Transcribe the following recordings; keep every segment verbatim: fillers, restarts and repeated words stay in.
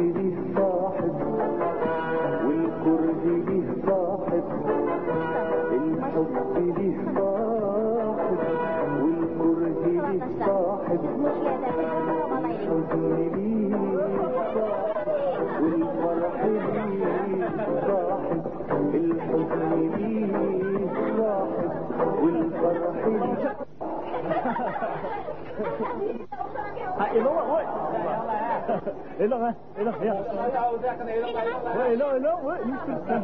ليه صاحب، والكره ليه صاحب، الحب ليه صاحب، والكره ليه صاحب، الحزن ليه صاحب، والفرح ليه صاحب، الحزن ليه صاحب، والفرح ليه. ها، إلو، وي. إلو، ها. ئېلىڭ، يا. ۋاي، ئېلىڭ، ئېلىڭ، ۋاي، نېمە قىلىسەن؟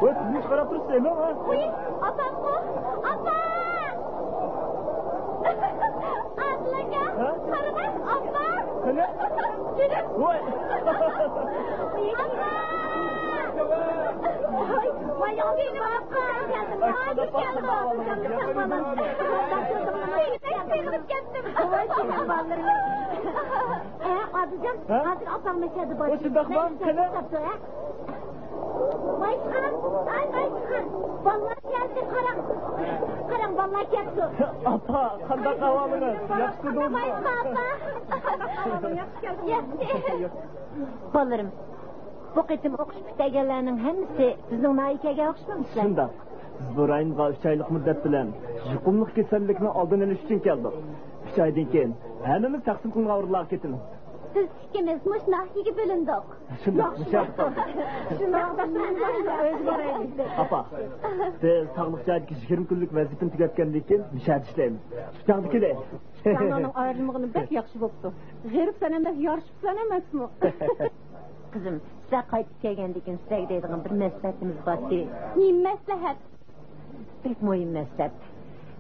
ۋاي، نېمە قاراپ تۇرسىز، ئېلىڭ، ھە؟ ئۇي، ئاپامغۇ، ئاپا! ئادىل ئاكا، ھە؟ قارىغا، ئاپا! قېنى؟ ۋاي! ئاپا! ۋاي، ۋاي، ئاپا! ئادىلجان، ھە؟ ھازىر ئاپاڭ مەشەدە بار. ئۇ شۇنداقمۇ؟ قېنى؟ ۋايسىخان، ئاي ۋايسىخان، بالىلار كەلدى، قاراڭ. قاراڭ، بالىلار كەپتۇ. ئاپا، قانداق ئەھۋالىڭىز؟ ياخشىمۇ؟ ۋايسىخان ئاپا. ياخشى كەلدىڭىز. ياخشى. بالىلىرىم، بۇ قېتىم ئوقۇش پۈتتۈرگەنلەرنىڭ ھەممىسى بىزنىڭ ناھىيەگە كەلگەن، ئوخشىمامسىلەر؟ شۇنداق. بىز بۇ رايونغا ئۈچ ئايلىق مۇددەت بىلەن يۇقۇملۇق كېسەللىكنىڭ ئالدىنى ئېلىش ئۈچۈن كەلدۇق. ئۈچ ئايدىن كېيىن ھەممىمىز تەقسىم قىلىنغان ئورۇنلارغا كېتىمىز. بىز ئىككىمىز مۇشۇ ناھىيەگە بۆلۈندۇق. شۇنداق، مۇشۇ يەردە قالدۇق. شۇنداق، ئاپا، بىز ساغلىق جايىدىكى يىگىرمە كۈنلۈك ۋەزىپىنى تۈگەتكەندىن كېيىن مۇشۇ يەردە ئىشلەيمىز. شۇ چاغدا كېلەيلى. سىلەرنىڭ ئايرىلمىغىنى بەك ياخشى بوپتۇ. غېرىب سەنەملەر يارىشىپسىلەر ئەمەسمۇ؟ قىزىم، سىلەر قايتىپ كەلگەندىن كېيىن سىلەرگە دەيدىغان بىر مەسلىھەتىمىز بار ئىدى. نېمە مەسلىھەت؟ بەك مۇھىم مەسلىھەت.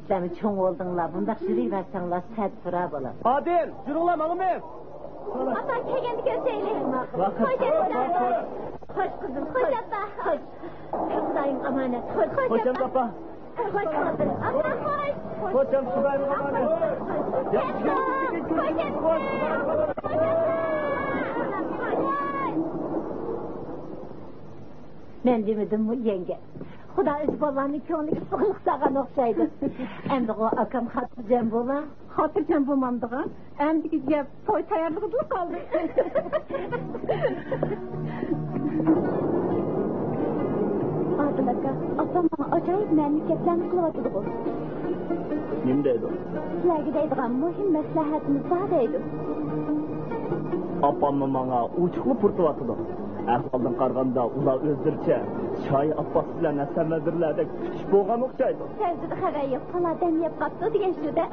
سىلەرمۇ چوڭ بولدۇڭلار، بۇنداق يۈرۈۋەرسەڭلار سەت تۇرار، بالام. ئادىل، يۈرۈڭلار، ماڭىمىز. ئاپا، كەلگەندە كۆرۈشەيلى. خوش، ئاپا. خوش، قىزىم، خوش. خوش، ئاپا. خوش. خۇدايىم ئامانەت. خوش، خوش، ئاپا. خوش، ئاپا. خوش، خوش. خوش، ئاپا، خوش. خوش، ئاپا، خوش. مەن دېمىدىممۇ يەڭگە؟ خۇدا ئۆز بالىلارنىڭ كۆڭلىگە سۇغۇرلۇق سالغان ئوخشايدۇ. ئەمدىغۇ ئاكام خاتىرجەم بولا. خاتىرجەم بولمامدىغان؟ ئەمدىكى گەپ توي تەييارلىقىدىلا قالدى. ئادىل ئاكا، ئاپام ماڭا ئاجايىپ مەنىلىك گەپلەرنى قىلىۋاتىدىغۇ. نېمە دەيدۇ؟ سىلەرگە دەيدىغان مۇھىم مەسلىھەتىمىز بار دەيدۇ. ئاپاممۇ ماڭا ئوچۇقلا پۇرىتىۋاتىدۇ. ئەھۋالدىن قارىغاندا ئۇلار ئۆزلىرىچە شاھى ئابباس بىلەن ھەسەن ۋەزىرلەردەك كۈتۈشۈپ بولغان ئوخشايدۇ. سەۋزىدە خەۋەر يوق، پالادەم يەپ قاپتۇ دېگەن-دە.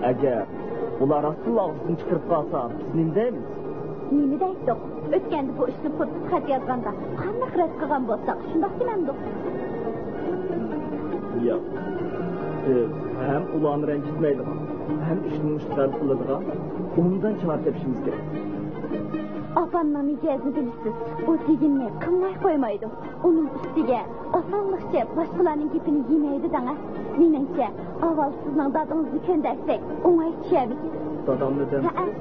ئەگەر ئۇلار راستتىنلا ئاغزىدىن چىقىرىپ قالسا، بىز نېمە دەيمىز؟ نېمە دەيتتۇق؟ ئۆتكەندە بۇ ئىشنى پۇرتۇت خەت يازغاندا قانداق رەت قىلغان بولساق، شۇنداق دېمەمدۇق؟ ياق. بىز ھەم ئۇلارنى رەنجىتمەيدىغان، ھەم ئىشنى مۇشتەل قىلىدىغان ئوبدان چارە تېپىشىمىز كېرەك. ئاپامنىڭ مىجەزىنى بىلىسىز، ئۇ دېگىنىنى قىلماي قويمايدۇ. ئۇنىڭ ئۈستىگە ئاسانلىقچە باشقىلارنىڭ گېپىنى يېمەيدۇ دەڭە. مېنىڭچە، ئاۋۋال سىزنىڭ دادىڭىزنى كۆندەرسەك، ئوڭاي چۈشەرمىز. دادامنى دەمسىز؟ ھەئە.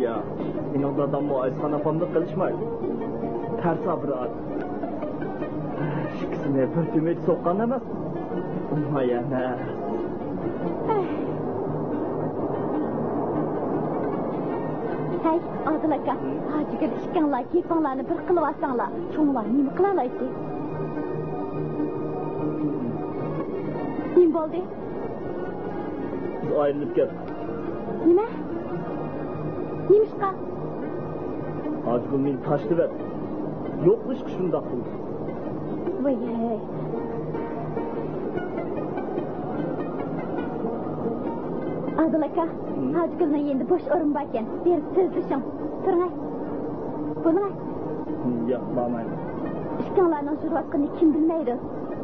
ياق، مېنىڭ داداممۇ ئايسىخان ئاپامدەك قىلىشمايدۇ. تەرسا بىر ئادەم. ئىككىسىنى بىر تۈمۈچ سوققان ئەمەس. ئوڭاي ئەمەس. ھەي، ئادىل ئاكا، ھاجىگۈل ئىككىڭلار گېپىڭلارنى بىر قىلىۋالساڭلار، چوڭلار نېمە قىلالايتتى؟ نېمە بولدى؟ بىز ئايرىلىپ كەتتۇق. نېمە؟ نېمىشقا؟ ھاجىگۈل مېنى تاشلىۋەتتى. يوقلىشىپ شۇنداق قىلدى. ۋاي ھەي. ئادىل ئاكا، ھاجىگۈلنىڭ يېنىدا بوش ئورۇن باركەن، بېرىپ سۆزلىشىڭ. تۇرۇڭە. بولۇڭە. ياق، بارمايمەن. ئىككىڭلارنىڭ يۈرۈۋاتقىنىنى كىم بىلمەيدۇ؟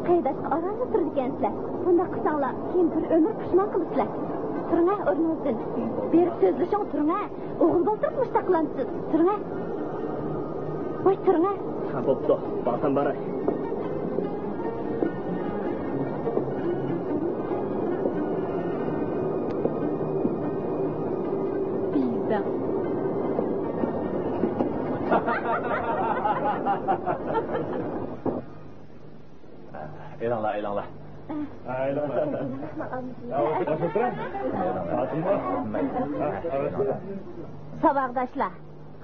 قېرىنداشقا ئارانلا تۇرىدىكەنسىلەر. بۇنداق قىلساڭلار، كېيىن بىر ئۆمۈر پۇشمان قىلىسىلەر. تۇرۇڭە ئورنىڭىزدىن. بېرىپ سۆزلىشىڭ، تۇرۇڭە. ئوغۇل بالدۇرلا مۇشۇنداق قىلامسىز؟ تۇرۇڭە. ۋاي، تۇرۇڭە. ھە، بوپتۇ. بارسام باراي. بىزدە. ئېلىڭلار، ئېلىڭلار. ساۋاقداشلار،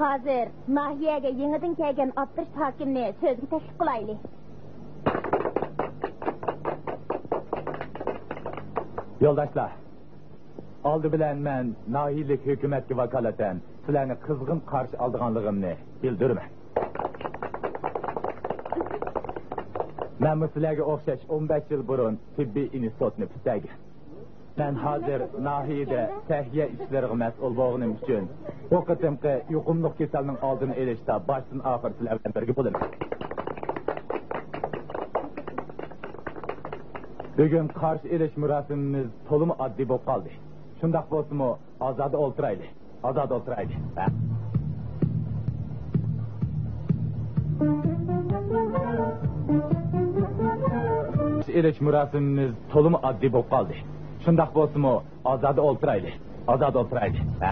ھازىر ناھىيەگە يېڭىدىن كەلگەن ئاپتېرىش ھاكىمنى سۆزگە تەكلىپ قىلايلى. يولداشلار، ئالدى بىلەن مەن ناھىيەلىك ھۆكۈمەتكە ۋاكالىتەن سىلەرنى قىزغىن قارشى ئالىدىغانلىقىمنى بىلدۈرىمەن. مەنمۇ سىلەرگە ئوخشاش ئون بەش يىل بۇرۇن تېببىي ئىنستىتۇتنى پۈتتۈرگەن. مەن ھازىر ناھىيەدە سەھىيە ئىشلىرىغا مەسئۇل بولغىنىم ئۈچۈن، بۇ قېتىمقى يۇقۇملۇق كېسەلنىڭ ئالدىنى ئېلىشتا باشتىن ئاخىر سىلەر بىلەن بىرگە بولىمەن. بۈگۈن قارشى ئېلىش مۇراسىمىمىز تولىمۇ ئاددىي بولۇپ قالدى. شۇنداق بولسىمۇ، ئازادە ئولتۇرايلى. ئازادە ئولتۇرايلى. ھە. قارشى ئېلىش مۇراسىمىمىز تولىمۇ ئاددىي بولۇپ قالدى. شۇنداق بولسىمۇ، ئازادە ئولتۇرايلى. ئازادە ئولتۇرايلى. ھە.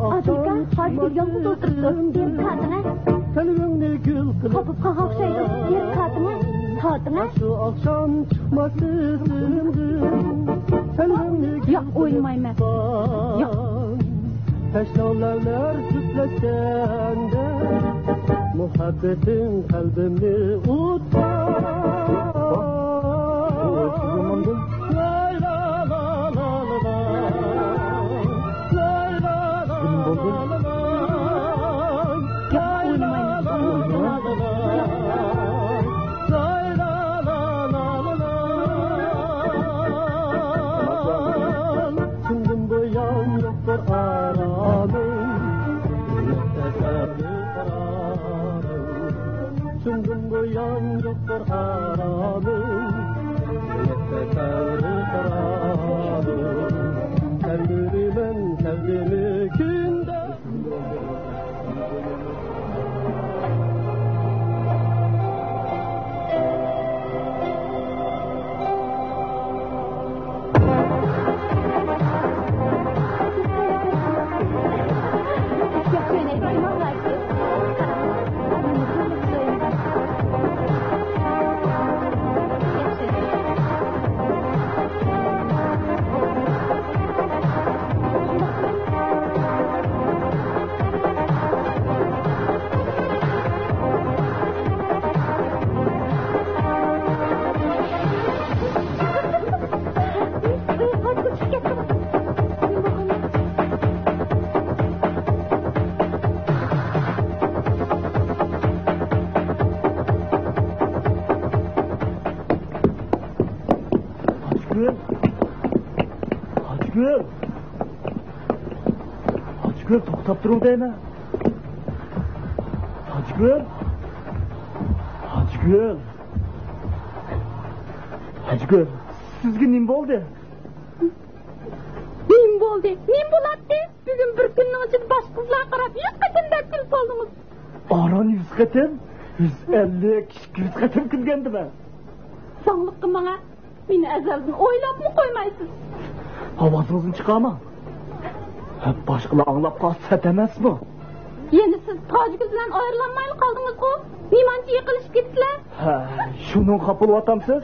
ئادىلكا، ھازىر يالغۇز ئولتۇرۇپتۇ. بېرىپ تارتىڭە. قاپىپ قالغان ئوخشايدۇ. بېرىپ تارتىڭە. تارتىڭە. ياق، ئوينىمايمەن. ياق. تەشنالارلار جۈپلەشكەندە، مۇھەببىتىڭ قەلبىمنى ئۇتقان. بۇ ئۆتكۈزۈۋالمامدۇ؟ نېمە بولدى؟ ياق، ئوينىمايمەن. شۇندىن بۇيان يوقتۇر ئارامىم، شۇندىن بۇيان يوقتۇر ئارامىم، سەۋرى قارارىم. سەۋرىمەن سەۋدىمى كۈندە. ئاچگۈل! ئاچگۈل! ئاچگۈل، توختاپ تۇرۇڭ دەيمەن. ئاچگۈل! ئاچگۈل! ئاچگۈل، سىزگە نېمە بولدى؟ نېمە بولدى؟ نېمە بولاتتى؟ بۈگۈن بىر كۈننىڭ ئىچىدە باشقا قىزلارغا قاراپ يۈز قېتىم بەك كۈلۈپ بولدىڭىز. ئاران يۈز قېتىم؟ يۈز ئەللىك، ئىككى يۈز قېتىم كۈلگەندىمەن. زاڭلىققا ماڭا. مېنى ئەزەلدىن ئويلاپمۇ قويمايسىز. ئاۋازىڭىزنى چىقارماڭ. باشقىلار ئاڭلاپ قالسا سەت ئەمەسمۇ؟ يەنە سىز تاجگۈل بىلەن ئايرىلالمايلا قالدىڭىزغۇ؟ نېمانچە يېقىنلىشىپ كېتىپسىلەر؟ ھە، شۇنىڭغا خاپا بولۇۋاتامسىز؟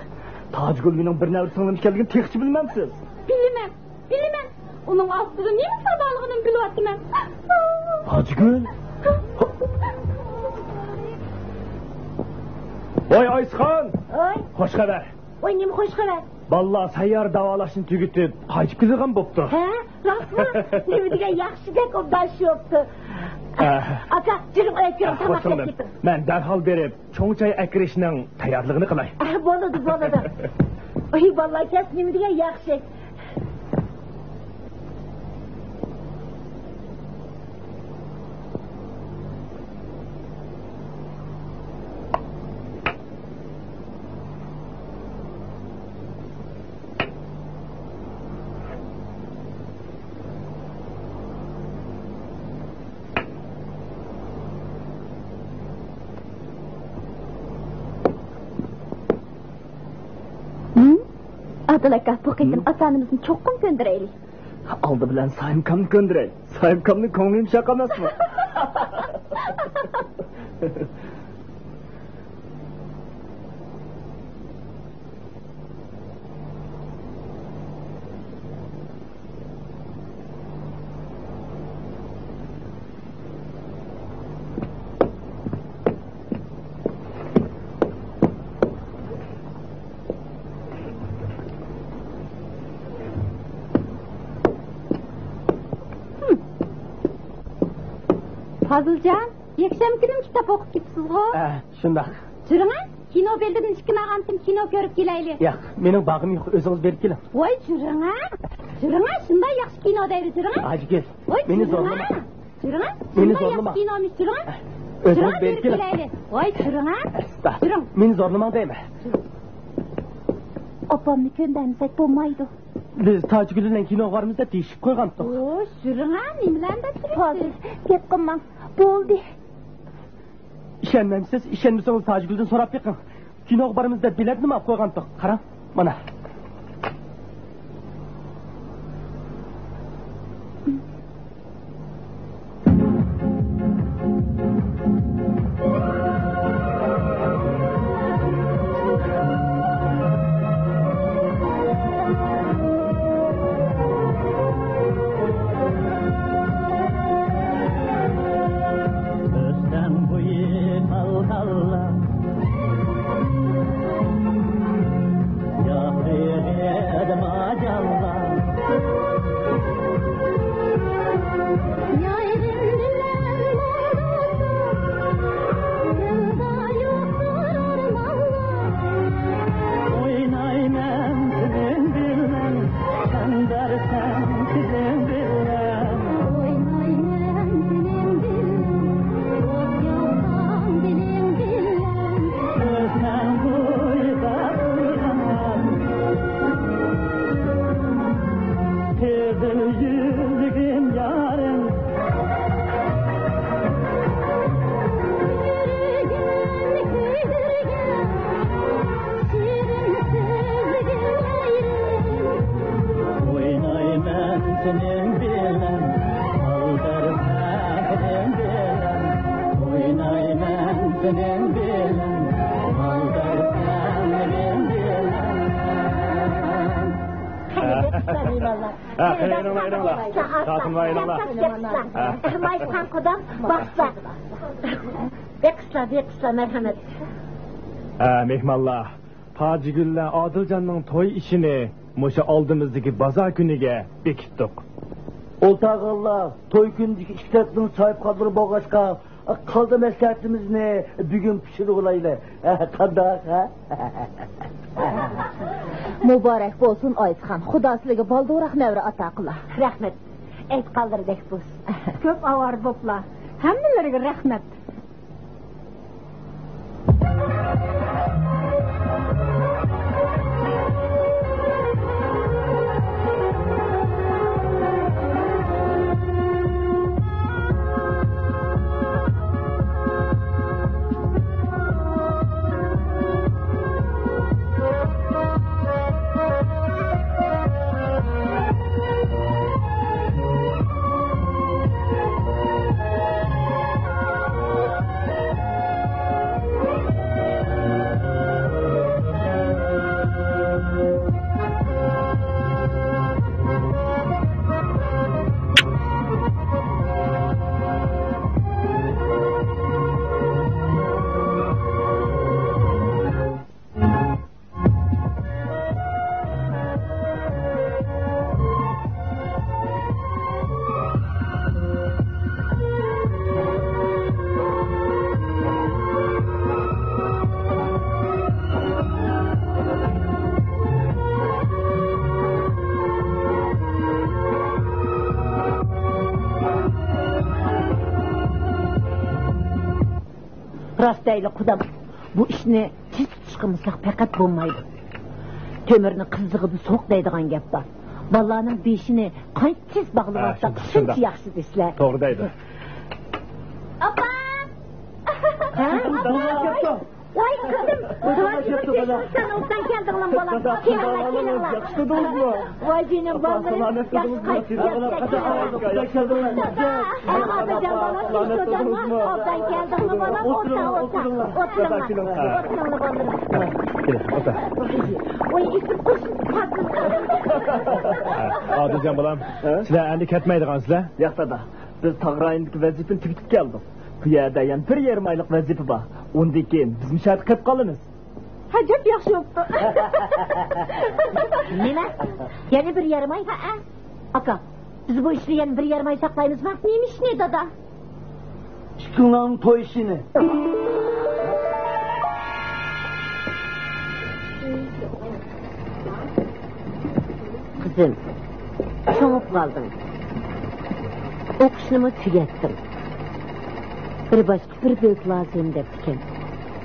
تاجگۈل مېنىڭ بىر نەۋرە سىڭلىم ئىكەنلىكىنى تېخىچە بىلمەمسىز؟ بىلىمەن، بىلىمەن. ئۇنىڭ ئاستىدا نېمە سىر بارلىقىنىمۇ بىلىۋاتىمەن. تاجگۈل! ۋاي ئايسىخان! ۋاي! خوش خەۋەر! ۋاي، نېمە خوش خەۋەر؟ بالىلار سەييارە داۋالاشنى تۈگىتىپ، قايتىپ كېلىدىغان بوپتۇ. ھە؟ راستمۇ؟ نېمە دېگەن ياخشى گەپ، ئوبدان شۇ بوپتۇ. ئە. ئاكا، جۈرۈڭ، ئەكىرىڭ، ئە، تاماق خوش ئەپ خانىم. كېتىڭ. مەن دەرھال بېرىپ، چوڭ چاي ئەكىرىشنىڭ تەييارلىقىنى قىلاي. ئە، بولىدۇ، بولىدۇ. ئاي، بالىلار كەلسە نېمە دېگەن ياخشى. ئاكا، بۇ قېتىم ئاتا-ئانىمىزنى چوقۇم كۆندۈرەيلى. ئالدى بىلەن سايىمكامنى كۆندۈرەي. سايىمكامنىڭ كۆڭلى يۇمشاق ئەمەسمۇ؟ پازىلجان، يەكشەنبە كۈنىمۇ كىتاب ئوقۇپ كېتىسىزغۇ؟ ھە، شۇنداق. جۈرۈڭە، كىنو بېلىتىدىن ئىككىنى ئالغانتىم، كىنو كۆرۈپ كېلەيلى. ياق، مېنىڭ بارغۇم يوق، ئۆزىڭىز بېرىپ كېلىڭ. ۋاي، جۈرۈڭە، جۈرۈڭە، شۇنداق ياخشى كىنو دەيدۇ، جۈرۈڭە. ئاجىگۈل، ۋاي، مېنى جۈرۈڭە، زورلىما. جۈرۈڭە، مېنى شۇنداق زورلىما. ياخشى كىنومىش، جۈرۈڭە. ئۆزىڭىز جۈرۈڭە، بېرىپ بېرىپ كېلىڭ. كېلەيلى. ۋاي، جۈرۈڭە. ئەستا، جۈرۈڭ. مېنى زورلىماڭ دەيمەن. ئاپامنى كۆندەرمىسەك بولمايدۇ. بىز تاجىگۈل بىلەن كىنوغا بارىمىز دەپ دېيىشىپ قويغانتۇق. ئوش، جۈرۈڭە، نېمىلەرنى دەپ تۇرىسىز؟ پازىل، گەپ قىلماڭ. بولدى. ئىشەنمەمسىز؟ ئىشەنمىسىڭىز تاجىگۈلدىن سوراپ بېقىڭ. كىنوغا بارىمىز دەپ بېلەتنىمۇ ئاپ قويغانتۇق. قاراڭ، مانا. ئۆستەڭ بويى تال تاللا، ياپرىقى ئەدما جانلا. يايرىم بىلەن مولدۇرسۇن، دىلدا يوقتۇر ئارمانلار. ئوينايمەن سېنىڭ بىلەن، سەن بەرسەڭ سېنىڭ بىلەن. ئوينايمەن سېنىڭ بىلەن، ئوت ياغساڭ بىلىڭ بىلەن. ئۆستەڭ بويىدا تۇرغان قىزىل يۈزۈكۈم يارىم. يۈرىكىمنى كۆيدۈرگەن شېرىن سۆزلىرىڭ ئايرىم. ئوينايمەن سېنىڭ بىلەن، ئالدىرىسەن سېنىڭ بىلەن. ئوينايمەن سېنىڭ بىلەن، ئالدىرىسەن سېنىڭ بىلەن. ھە، قېنى، ئېنىڭلار، ئېنىڭلار. تارتىنىڭلار، ئېنىڭلار. ھە. ئەمما ئېيتقان قۇدام باقسا. بېقىسىلەر، بېقىسىلەر، مەرھەمەت. ھە، مېھمانلار، تاجىگۈل بىلەن ئادىلجاننىڭ توي ئىشىنى مۇشۇ ئالدىمىزدىكى بازار كۈنىگە بېكىتتۇق. ئولتۇرغانلار، توي كۈنىدىكى ئىككى تەرەپنىڭ ساھىبخانلىرى بولغاچقا، قالدى مەسلىھەتىمىزنى بۈگۈن پىشۇرۇۋالايلى. قانداق، ھە؟ مۇبارەك بولسۇن، ئايسىخان. خۇدا سىلىگە بالدۇرراق نەۋرە ئاتا قىلا. رەھمەت. ئېيتقانلىرىدەك بولسۇن. كۆپ ئاۋارە بوپلا. ھەممىلىرىگە رەھمەت. راست دەيلى قۇدام، بۇ ئىشنى تېز تۇتۇشقا مىساق پەقەت بولمايدۇ. تۆمۈرنى قىزىغىدا سوق دەيدىغان گەپ بار. بالىلارنىڭ بېشىنى قانچە تېز باغلىۋالساق، ھە، شۇنداق، شۇنداق، شۇنچە ياخشى دېسىلە. توغرا دەيدۇ. ئاپا! ھە؟ ئاپا! ۋاي، قىزىم! سەن ئوبدان كەلدىڭلارمۇ بالام؟ كېلىڭلار، كېلىڭلار. ياخشى تۇردىڭىزمۇ؟ ۋاي جېنىم بالىلىرىم، ياخشى قايتىپ كەلدىڭلار. ئەي ئادىلجان بالام، تۇردۇڭلارمۇ؟ ئوبدان كەلدىڭلار بالام؟ ئولتۇرۇڭلار، ئولتۇرۇڭلار، ئولتۇرۇڭلار، ئولتۇرۇڭلار بالىلىرىم. كېلىڭ، ئولتۇر. ۋاي ئېسىم قوشۇپ قالدىم. ئادىلجان بالام، سىلەر ئەمدى كەتمەيدىغانسىلەر؟ ياق دادا، بىز تاغ رايونىدىكى ۋەزىپىنى تۈگىتىپ كەلدۇق. بۇ يەردە يەنە بىر يېرىم ئايلىق ۋەزىپە بار. ئۇندىن كېيىن بىز مۇشۇ يەردە قېلىپ قالىمىز. ئەجەب ياخشى بوپتۇ. نېمە؟ يەنە بىر يېرىم ئاي؟ ھەئە. ئاكا، بىز بۇ ئىشنى يەنە بىر يېرىم ئاي ساقلايمىزمۇ؟ نېمە ئىشنى، دادا؟ ئىككىڭلارنىڭ توي ئىشىنى. قىزىم، چوڭىيىپ قالدىڭ. ئوقۇشنىمۇ تۈگەتتىڭ. بىر باش بىر بۆك لازىم دەپتىكەن.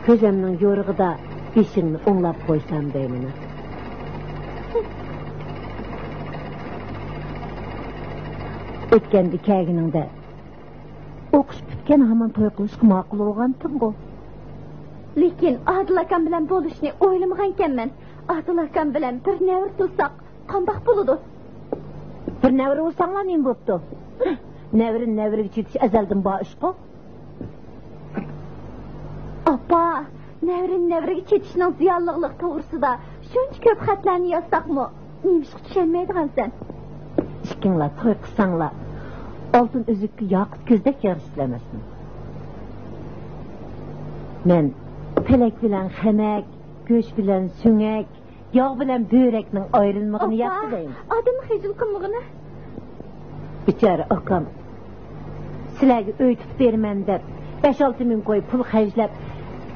كۆزەمنىڭ يورۇقىدا بېشىڭنى ئوڭلاپ قويسام دەيمەن. ئۆتكەندە كەلگىنىڭدە ئوقۇش پۈتكەن ھامان توي قىلىشقا ماقۇل بولغانتىڭغۇ. لېكىن ئادىل ئاكام بىلەن بولۇشنى ئويلىمىغانكەنمەن. ئادىل ئاكام بىلەن بىر نەۋرە تۇغساق، قانداق بولىدۇ؟ بىر نەۋرە بولساڭلار نېمە بوپتۇ؟ نەۋرە نەۋرىگە چېتىش ئەزەلدىن بار ئىشقۇ. ئاپا، نەۋرە نەۋرىگە چېتىشنىڭ زىيانلىقلىقى توغرىسىدا شۇنچە كۆپ خەتلەرنى يازساقمۇ، نېمىشقا چۈشەنمەيدىغانسەن؟ ئىككىڭلار توي قىلساڭلار، ئالتۇن ئۈزۈككە ياقۇت كۆزدەك يارىشىپسىلەر ئەمەسمۇ؟ مەن پەلەك بىلەن خەمەك، گۆش بىلەن سۆڭەك، ياغ بىلەن بۆرەكنىڭ ئايرىلمىقىنى ياخشى دەيمەن. ئادەمنى خىجىل قىلمىغىنە. بىچارە ئاكام سىلەرگە ئۆي تۇتۇپ بېرىمەن دەپ، بەش-ئالتە مىڭ كوي پۇل خەجلەپ،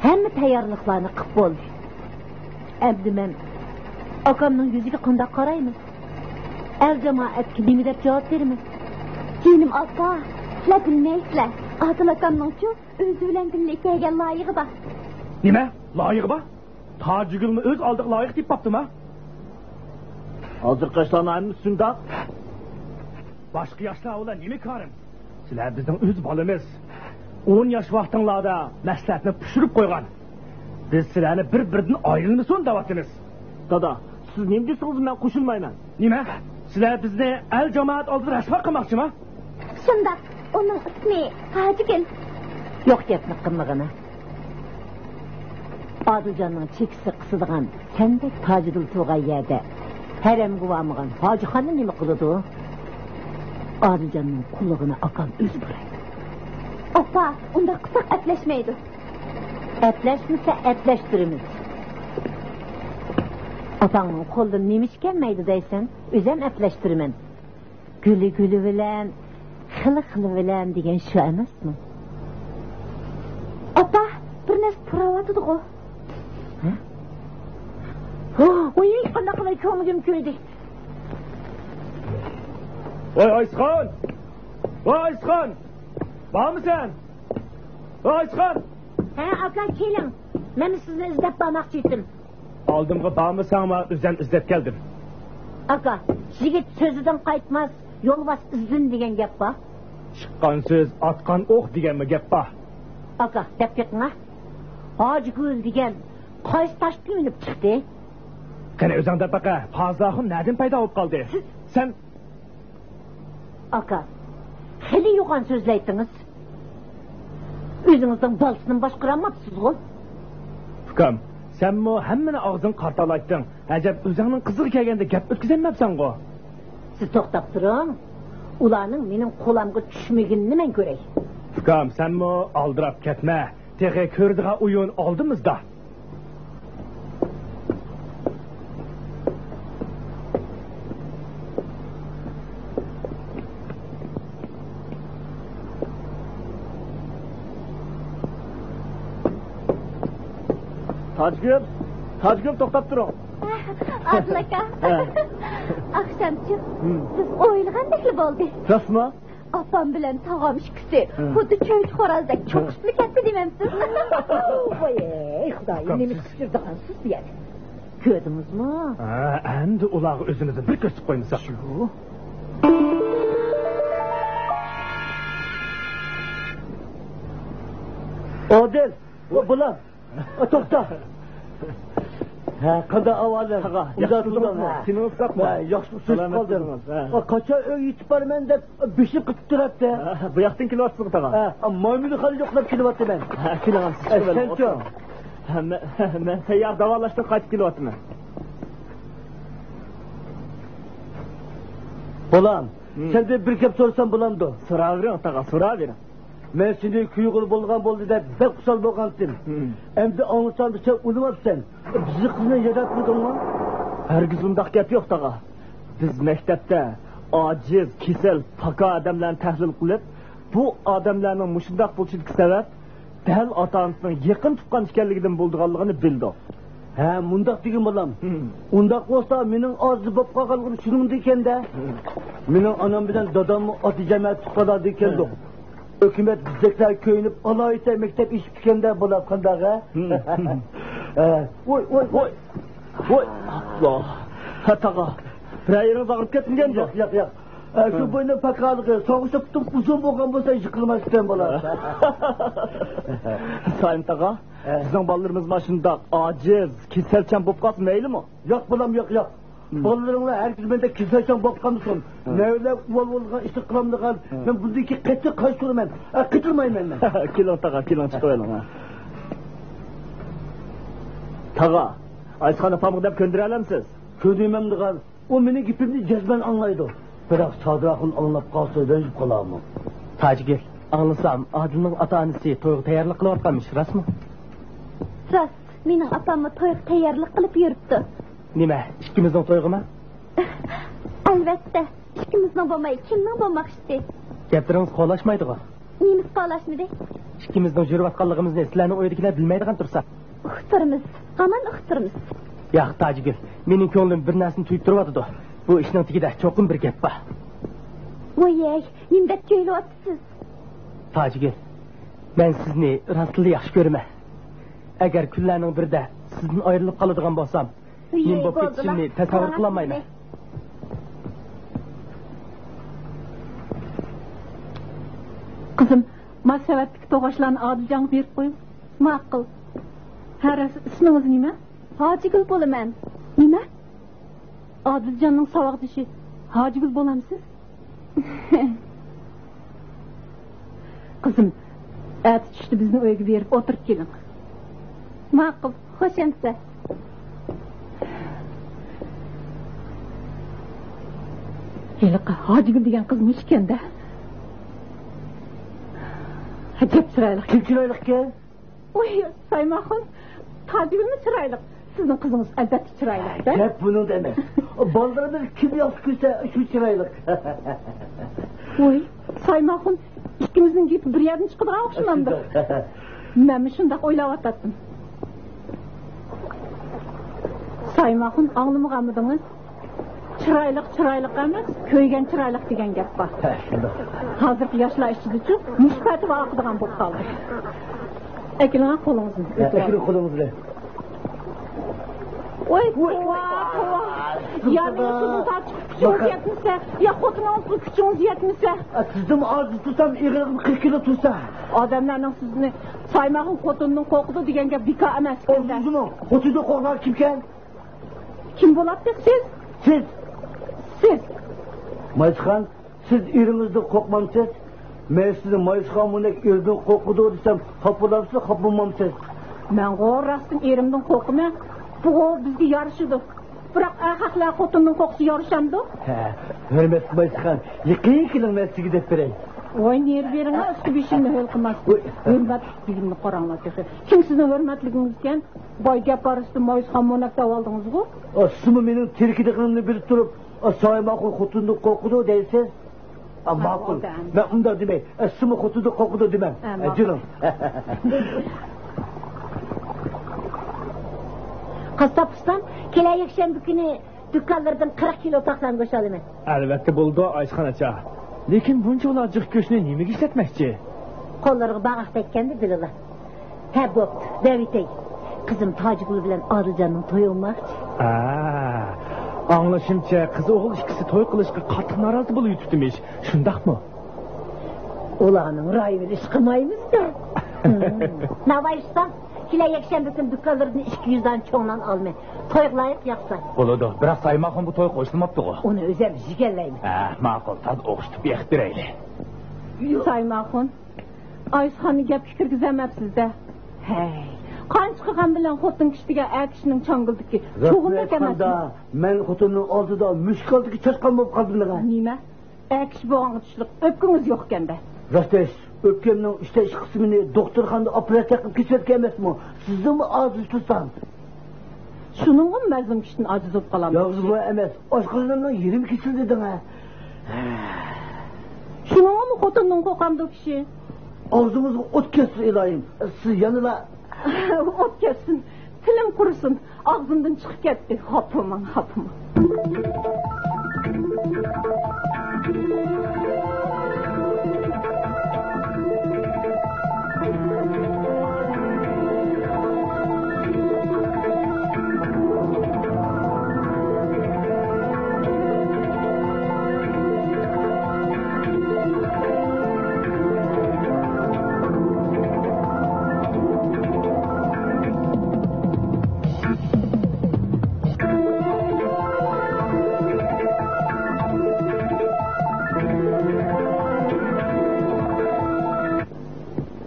ھەممە تەييارلىقلارنى قىلىپ بولدى. ئەمدى مەن ئاكامنىڭ يۈزىگە قانداق قارايمەن؟ ئەل جامائەتكە نېمە دەپ جاۋاب بېرىمەن؟ جېنىم ئاپا، سىلەر بىلمەيسىلەر. ئادىل ئاكامنىڭچۇ ئۆزى بىلەن بىللە كەلگەن لايىقى بار. نېمە؟ لايىقى بار؟ تاجىگۈلمۇ ئۆز ئالدىغا لايىق تېپىپ قاپتىما؟ ھازىرقى ئىشلارنىڭ ھەممىسى شۇنداق. باشقا ياشلار بىلەن نېمە كارىم؟ سىلەر بىزنىڭ ئۆز بالىمىز. ئون ياش ۋاقتىڭلاردا مەسلىھەتنى پىشۇرۇپ قويغان. بىز سىلەرنى بىر-بىرىدىن ئايرىلمىسۇن دەۋاتىمىز. دادا، سىز نېمە دېسىڭىز، مەن قوشۇلمايمەن. نېمە؟ سىلەر بىزنى ئەل جامائەت ئالدىدا رەسۋا قىلماقچىما؟ شۇنداق. ئۇنىڭ ئىسمى تاجىگۈل. يوق گەپنى قىلمىغىنا. ئادىلجاننىڭ چېكىسى قىسىدىغان سەندەك تاجىدىل تۇرغان يەردە ھەرەمگە بارمىغان ھاجىخاننى نېمە قىلىدۇ؟ ئادىلجاننىڭ قۇلىقىنى ئاكام ئۆزى بۇرايدۇ. ئاپا، ئۇنداق قىلساق ئەپلەشمەيدۇ. ئەپلەشمىسە ئەپلەشتۈرىمىز. ئاپاڭنىڭ قولىدىن نېمە ئىش كەلمەيدۇ دەيسەن؟ ئۆزۈم ئەپلەشتۈرىمەن. گۈلى گۈلى بىلەن، خىلى خىلى بىلەن دېگەن شۇ ئەمەسمۇ؟ ئاپا، بىر نەرسە پۇراۋاتىدىغۇ. ھە؟ ۋوي، قانداق قىلاي، كۆڭلۈم كۆيدى. ۋاي ئايسىخان! ۋاي ئايسىخان! بارمۇ سەن؟ ۋاي ئايسىخان! ھە، ئاكا، كېلىڭ. مەن سىزنى ئىزدەپ بارماقچى ئىدىم. ئالدىمغا بارمىساڭلار، ئۆزۈم ئىزدەپ كەلدىم. ئاكا، يىگىت سۆزىدىن قايتماس، يولۋاس ئىزدىن دېگەن گەپ بار. چىققان سۆز ئاتقان ئوق دېگەنمۇ گەپ بار. ئاكا، دەپ بېقىڭا. ھاجىگۈل دېگەن قايسى تاشتىن ئۈنۈپ چىقتى؟ قېنى ئۆزۈڭ دەپ بېقە، پازىل ئاخۇن نەدىن پەيدا بولۇپ قالدى؟ سىز سەن ئاكا، خېلى يوغان سۆزلەيتتىڭىز. ئۆزىڭىزنىڭ بالىسىنىمۇ باشقۇرالماپسىزغۇ؟ ئۇكام، سەنمۇ ھەممىنى ئاغزىڭغا قارىتالايتتىڭ. ئەجەب، ئۆزۈڭنىڭ قىزىغا كەلگەندە گەپ ئۆتكۈزەلمەپسەنغۇ؟ سىز توختاپ تۇرۇڭ. ئۇلارنىڭ مېنىڭ قولامغا چۈشمىگىنىنى مەن كۆرەي. ئۇكام، سەنمۇ ئالدىراپ كەتمە. تېخى كۆرىدىغان ئويۇن ئالدىمىزدا. تاجگۈل، تاجگۈل، توختاپ تۇرۇڭ. ئادىل ئاكا، ھە. ئاخشامچۇ، ھىم. بىز ئويلىغاندەكلا بولدى. راستمۇ؟ ئاپام بىلەن تاغام ئىككىسى ھە. خۇددى چۆچە خوراز دەك ھە. چوقۇشۇپلا كەتتى دېمەمسىز؟ ۋاي خۇدايىم، نېمە قىچقىرىدىغانسىز بۇ يەردە؟ كۆردىڭىزمۇ؟ ھە، ئەمدى ئۇلارغا ئۆزىمىزنى بىر كۆرسىتىپ قويمىساق. شۇ. ئادىل، بۇ بۇلار. ئا، توختا. ھە، قانداق ئەھۋالىڭ؟ تاغا، ياخشى تۇردۇڭمۇ؟ تېنىڭىز ساقمۇ؟ ھە، ياخشى سۇ ئىچىپ قالدىم. ھە. قاچان ئۆيگە يېتىپ بارىمەن دەپ بېشىم قېتىپ تۇراتتى. ھە، بۇ ياقتىن كېلىۋاتىسىزغۇ، تاغا؟ ھە، مايمۇنخانا يوقلاپ كېلىۋاتىمەن. ھە، كېلىڭ، سىز ھە، كېلىڭ، سەنچۇ؟ ئولتۇرۇڭ. ھە، مەن، مەن سەييار داۋالاشتىن قايتىپ كېلىۋاتىمەن. بالام، ھىم. سەندىن بىر گەپ سورىسام بولامدۇ؟ سوراۋېرىڭ، تاغا، سوراۋېرىڭ. مەن سېنى كۆيگىلى بولغان بولدى دەپ بەك خۇشال بولغانتىم. ھىم. ئەمدى ئاڭلىسام، سەن ئۇنىماپسەن. بىزنى قىزنى ياداتمىدىڭمۇ؟ ھەرگىز ئۇنداق گەپ يوق، تاغا. بىز مەكتەپتە ئاجىز، كېسەل، پاكا ئادەملەرنى تەھلىل قىلىپ، بۇ ئادەملەرنىڭ مۇشۇنداق بولۇشىدىكى سەۋەب دەل ئاتا-ئانىسىنىڭ يېقىن تۇغقان ئىكەنلىكىدىن بولىدىغانلىقىنى بىلدۇق. ھە، مۇنداق دېگىن بالام. ھىم. ئۇنداق بولسا، مېنىڭ ئاجىز بولۇپ قالغانلىقىم شۇنىڭدىن ئىكەن-دە. ھىم. مېنىڭ ئانام بىلەن داداممۇ ئاتا جەمەت تۇغقانلاردىن ئىكەندۇق. ھىم. ھۆكۈمەت بىزدەكلەر كۆيۈنۈپ، ئالاھىدە مەكتەپ ئېچىپتىكەن-دە، بالام، قانداق، ھە؟ ھىم. ھە. ۋوي، ۋوي، ۋوي. ۋوي، ئاپلا. ھە، تاغا. بىرەر يېرىڭىز ئاغرىپ كەتمىگەندۇ؟ ياق، ياق، ياق. ئە، شۇ ھە. بوينۇم پاكالىقى، سوغۇشۇپ تۇرۇپ ئۇزۇن بولغان بولسا يىقىلماس ئىكەن، بالام. سايىم تاغا، ھە. بىزنىڭ بالىلىرىمىز مانا شۇنداق ئاجىز، كېسەلچان بولۇپ قالسا مەيلىمۇ؟ ياق، بالام، ياق، ياق. ھىم. بالىلىرىڭلار ھەرگىز مەندەك كېسەلچان بولۇپ قالمىسۇن. ھىم. نەۋرىلەر ئۇۋال بولىدىغان ئىشنى قىلالمىغان. ھىم. مەن بۇندىن كېيىن قەتئىي قارشى تۇرىمەن. ئە، قېتىلمايمەن مەن. كېلىڭ تاغا، كېلىڭ، چىقىۋېلىڭ، ھە. تاغا، ئايسىخان ئاپامغا دەپ كۆندۈرەلەمسىز؟ كۆندۈرمەمدىغان. ئۇ مېنىڭ گېپىمنى جەزمەن ئاڭلايدۇ. بىراق سادىر ئاخۇن ئاڭلاپ قالسا رەنجىپ قالارمۇ؟ تاجىگۈل، ئاڭلىسام، ئادىلنىڭ ئاتا-ئانىسى تويغا تەييارلىق قىلىۋاتقانمىش، راستمۇ؟ راست، مېنىڭ ئاپاممۇ تويغا تەييارلىق قىلىپ يۈرۈپتۇ. نېمە، ئىككىمىزنىڭ تويىغىمۇ؟ ئەلۋەتتە، ئىككىمىزنىڭ بولماي كىمنىڭ بولماقچىسى؟ گەپلىرىڭىز قولاشمايدىغۇ؟ نېمىسى قولاشمىدى؟ ئىككىمىزنىڭ يۈرۈۋاتقانلىقىمىزنى سىلەرنىڭ ئۆيدىكىلەر بىلمەيدىغان تۇرسا. ئۇقتۇرىمىز، ھامان ئۇقتۇرىمىز. ياق، تاجىگۈل، مېنىڭ كۆڭلۈم بىر نەرسىنى تۇيۇپ تۇرۇۋاتىدۇ. بۇ ئىشنىڭ تېگىدە چوقۇم بىر گەپ بار. ۋويەي، نېمە دەپ كۆيلىۋاتىسىز؟ تاجىگۈل، مەن سىزنى راستلا ياخشى كۆرىمەن. ئەگەر كۈنلەرنىڭ بىرىدە سىزدىن ئايرىلىپ قالىدىغان بولسام، نېمە بولۇپ كېتىشىمنى تەسەۋۋۇر قىلالمايمەن. قىزىم، ما سەۋەتتىكى توغاچلارنى ئادىلجانغا بېرىپ قويۇڭ. ماقۇل. ھە، راست، ئىسمىڭىز نېمە؟ ھاجىگۈل بولىمەن. نېمە؟ ئادىلجاننىڭ ساۋاقدىشى ھاجىگۈل بولامسىز؟ قىزىم، ئەتە چۈشتە بىزنىڭ ئۆيگە بېرىپ ئولتۇرۇپ كېلىڭ. ماقۇل، خوش ئەمىسە. ھېلىقى ھاجىگۈل دېگەن قىز مۇشۇ ئىكەن-دە. ئەجەب چىرايلىق. كىم چىرايلىقكەن؟ ۋوي، سايماخۇن، تاجىگۈلمۇ چىرايلىق. سىزنىڭ قىزىڭىز ئەلۋەتتە چىرايلىق-دە. گەپ بۇنىڭدا ئەمەس. بالىلىرىمىز كىم ياخشى كۆرسە، شۇ چىرايلىق. ۋوي، سايماخۇن، ئىككىمىزنىڭ گېپى بىر يەردىن چىقىدىغان ئوخشىمامدۇ؟ شۇنداق. مەنمۇ شۇنداق ئويلاۋاتاتتىم. سايماخۇن، ئاڭلىمىغانمىدىڭىز؟ چىرايلىق چىرايلىق ئەمەس، كۆيگەن چىرايلىق دېگەن گەپ بار. ھە، شۇنداق. ھازىرقى ياشلار ئىچىدىچۇ مۇشۇ پەتىۋا ئاقىدىغان بولۇپ قالدى. ئەكېلىڭە قولىڭىزنى. ھە، ئۆتۈۋالىڭ. ئەكېلىڭ قولىڭىزنى. ۋوي، ۋوي، توۋا، توۋا. يا مېنىڭ سىزنى تارتىشقا كۈچىڭىز يەتمىسە، يا خوتۇنىڭىزغا كۈچىڭىز يەتمىسە. ئە، سىزدىنمۇ ئاجىز تۇرسام، ئېغىرلىقىم قىرىق كىلو تۇرسا. ئادەملەرنىڭ سىزنى سايماخۇن خوتۇنىدىن قورقىدۇ دېگەن گەپ بىكار ئەمەس ئىكەن-دە. ئۇ ئۆزىمۇ خوتۇنىدىن قورقىدىغان كىمكەن؟ كىم بولاتتى سىز؟ سىز. سىز. مايسىخان، سىز ئېرىڭىزدىن قورقمامسىز؟ مەن سىزنى مايسىخان مۇندەك ئېرىدىن قورقىدۇ دېسەم، خاپا بولامسىز، خاپا بولمامسىز؟ مەنغۇ راستتىن ئېرىمدىن قورقىمەن. بۇغۇ بىزگە يارىشىدۇ. بىراق ئەرخەقلەر خوتۇندىن قورقسا يارىشامدۇ؟ ھە، ھۆرمەتلىك مايسىخان، يېقىن كېلىڭ، مەن سىزگە دەپ بېرەي. ۋاي، نېرى بېرىڭە، ئۈستى بېشىمنى ھۆل قىلماستىن. ۋوي. ھۆرمەتلىك دېگىنىنى قاراڭلار تېخى. كىم سىزنىڭ ھۆرمەتلىكىڭىز ئىكەن؟ باي گەپ ئارىسىدا مايسىخان مۇنەك دەۋالدىڭىزغۇ؟ ئا، سىزمۇ مېنىڭ تېرىكىدىغىنىمنى بىلىپ تۇرۇپ، ئا، سايماخۇن خوتۇندىن قورقىدۇ دەيسىز؟ ئا، ماقۇل. مەن ئۇنداق دېمەي. ئا، سىزمۇ خوتۇندىن قورقىدۇ دېمەڭ. ئا، جېنىم. قاسساپ ئۇستام، كېلەر يەكشەنبە كۈنى دۇكانلىرىدىن قىرىق كىلو پاخلانى بوشاۋالىمەن. ئەلۋەتتە بولىدۇ، ئايسىخان ئاچا. لېكىن بۇنچىۋالا جىق گۆشنى نېمىگە ئىشلەتمەكچى؟ قوللىرىغا باغاق تەگكەندە بىلىلا. ھە، بوپتۇ، دەۋېتەي. قىزىم تاجىگۈل بىلەن ئادىلجاننىڭ تويى بولماقچى. ھە، ئاڭلىشىمچە، قىز ئوغۇل ئىككىسى توي قىلىشقا قاتتىق نارازى بولۇۋېتىپتىمىش. شۇنداقمۇ؟ ئۇلارنىڭ رايىمىدا ئىش قىلمايمىز-دە. ناۋاي ئۇستا، كېلە يەكشەنبە كۈنى دۇكانلىرىدىن ئىككى يۈز دانە چوڭ نان ئالىمەن. تويغا لايىق ياقسا. بولىدۇ، بىراق سايماخۇن بۇ تويغا قوشۇلماپتىغۇ. ئۇنى ئۆزۈم يېگەنلەيمەن. ھە، ماقۇل، تازا ئوخشىتىپ بېقىپ بېرەيلى. سايماخۇن، ئايسىخاننى گەپكە كىرگۈزەلمەپسىز-دە. ھەي، قانچە قىلغان بىلەن خوتۇن كىشى دېگەن ئەر كىشىنىڭ چاڭگىلىدىكى چوغىنىدەك ئەمەسمۇ؟ مەن خوتۇننىڭ ئالدىدا مۈشۈك ئالدىدىكى چاشقان بولۇپ قالدىم دەڭە. نېمە؟ ئەر كىشى بولغانغا تۇشلۇق ئۆپكىڭىز يوقكەن-دە. راست ئەمەس، ئۆپكەمنىڭ ئۈچتە ئىككى قىسمىنى دوختۇرخانىدا ئوپېراتسىيە قىلىپ كېسىۋەتكەن ئەمەسمۇ؟ سىزدىنمۇ ئاجىز تۇرسام. شۇنىڭغىمۇ مەزلۇم كىشىدىن ئاجىز بولۇپ قالامسىز؟ يالغۇز بۇ ئەمەس، ئاشقازىنىمنىڭ يېرىمى كېسىلدى دەڭە. شۇنىڭغىمۇ خوتۇندىن قورقامدۇ كىشى؟ ئاغزىڭىزغا ئوت كەتسۇن ئىلاھىم، سىز يەنىلا. ئوت كەتسۇن، تىلىم قۇرۇسۇن، ئاغزىمدىن چىقىپ كەتتى. خاپىماڭ، خاپىماڭ.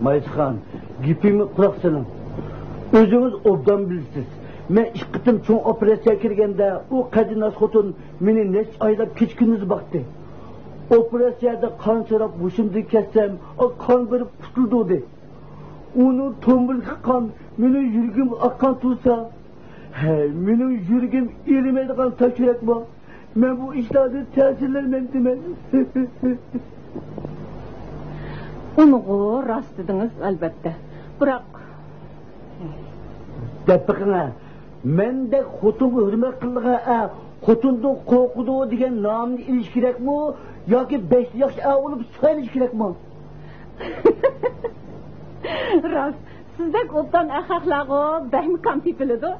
مايسىخان، گېپىمگە قۇلاق سېلىڭ. ئۆزىڭىز ئوبدان بىلىسىز. مەن ئىككى قېتىم چوڭ ئوپېراتسىيەگە كىرگەندە، ئۇ قەدىناس خوتۇن مېنى نەچچە ئايلاپ كېچە-كۈندۈز باقتى. ئوپېراتسىيەدە قان سوراپ ھوشۇمدىن كەتسەم، قان بېرىپ قۇتۇلدۇردى. ئۇنىڭ تومۇرىدىكى قان مېنىڭ يۈرىكىمگە ئاققان تۇرسا، ھەي، مېنىڭ يۈرىكىم ئېرىمەيدىغان تاش يۈرەك بار. مەن بۇ ئىشلاردىن تەسىرلەنمەمتىمەن. ئۇنىغۇ راست دېدىڭىز، ئەلۋەتتە. بىراق، دەپ بېقىڭە، مەندەك خوتۇنغا ھۆرمەت قىلىدىغان ئەر خوتۇندىن قورقىدۇ دېگەن نامنى ئېلىش كېرەكمۇ ياكى بەشتە ياخشى ئەر بولۇپ سايلىنىش كېرەكمۇ؟ راست، سىزدەك ئوبدان ئەخەقلەرغۇ بەكمۇ كام تېپىلىدۇ.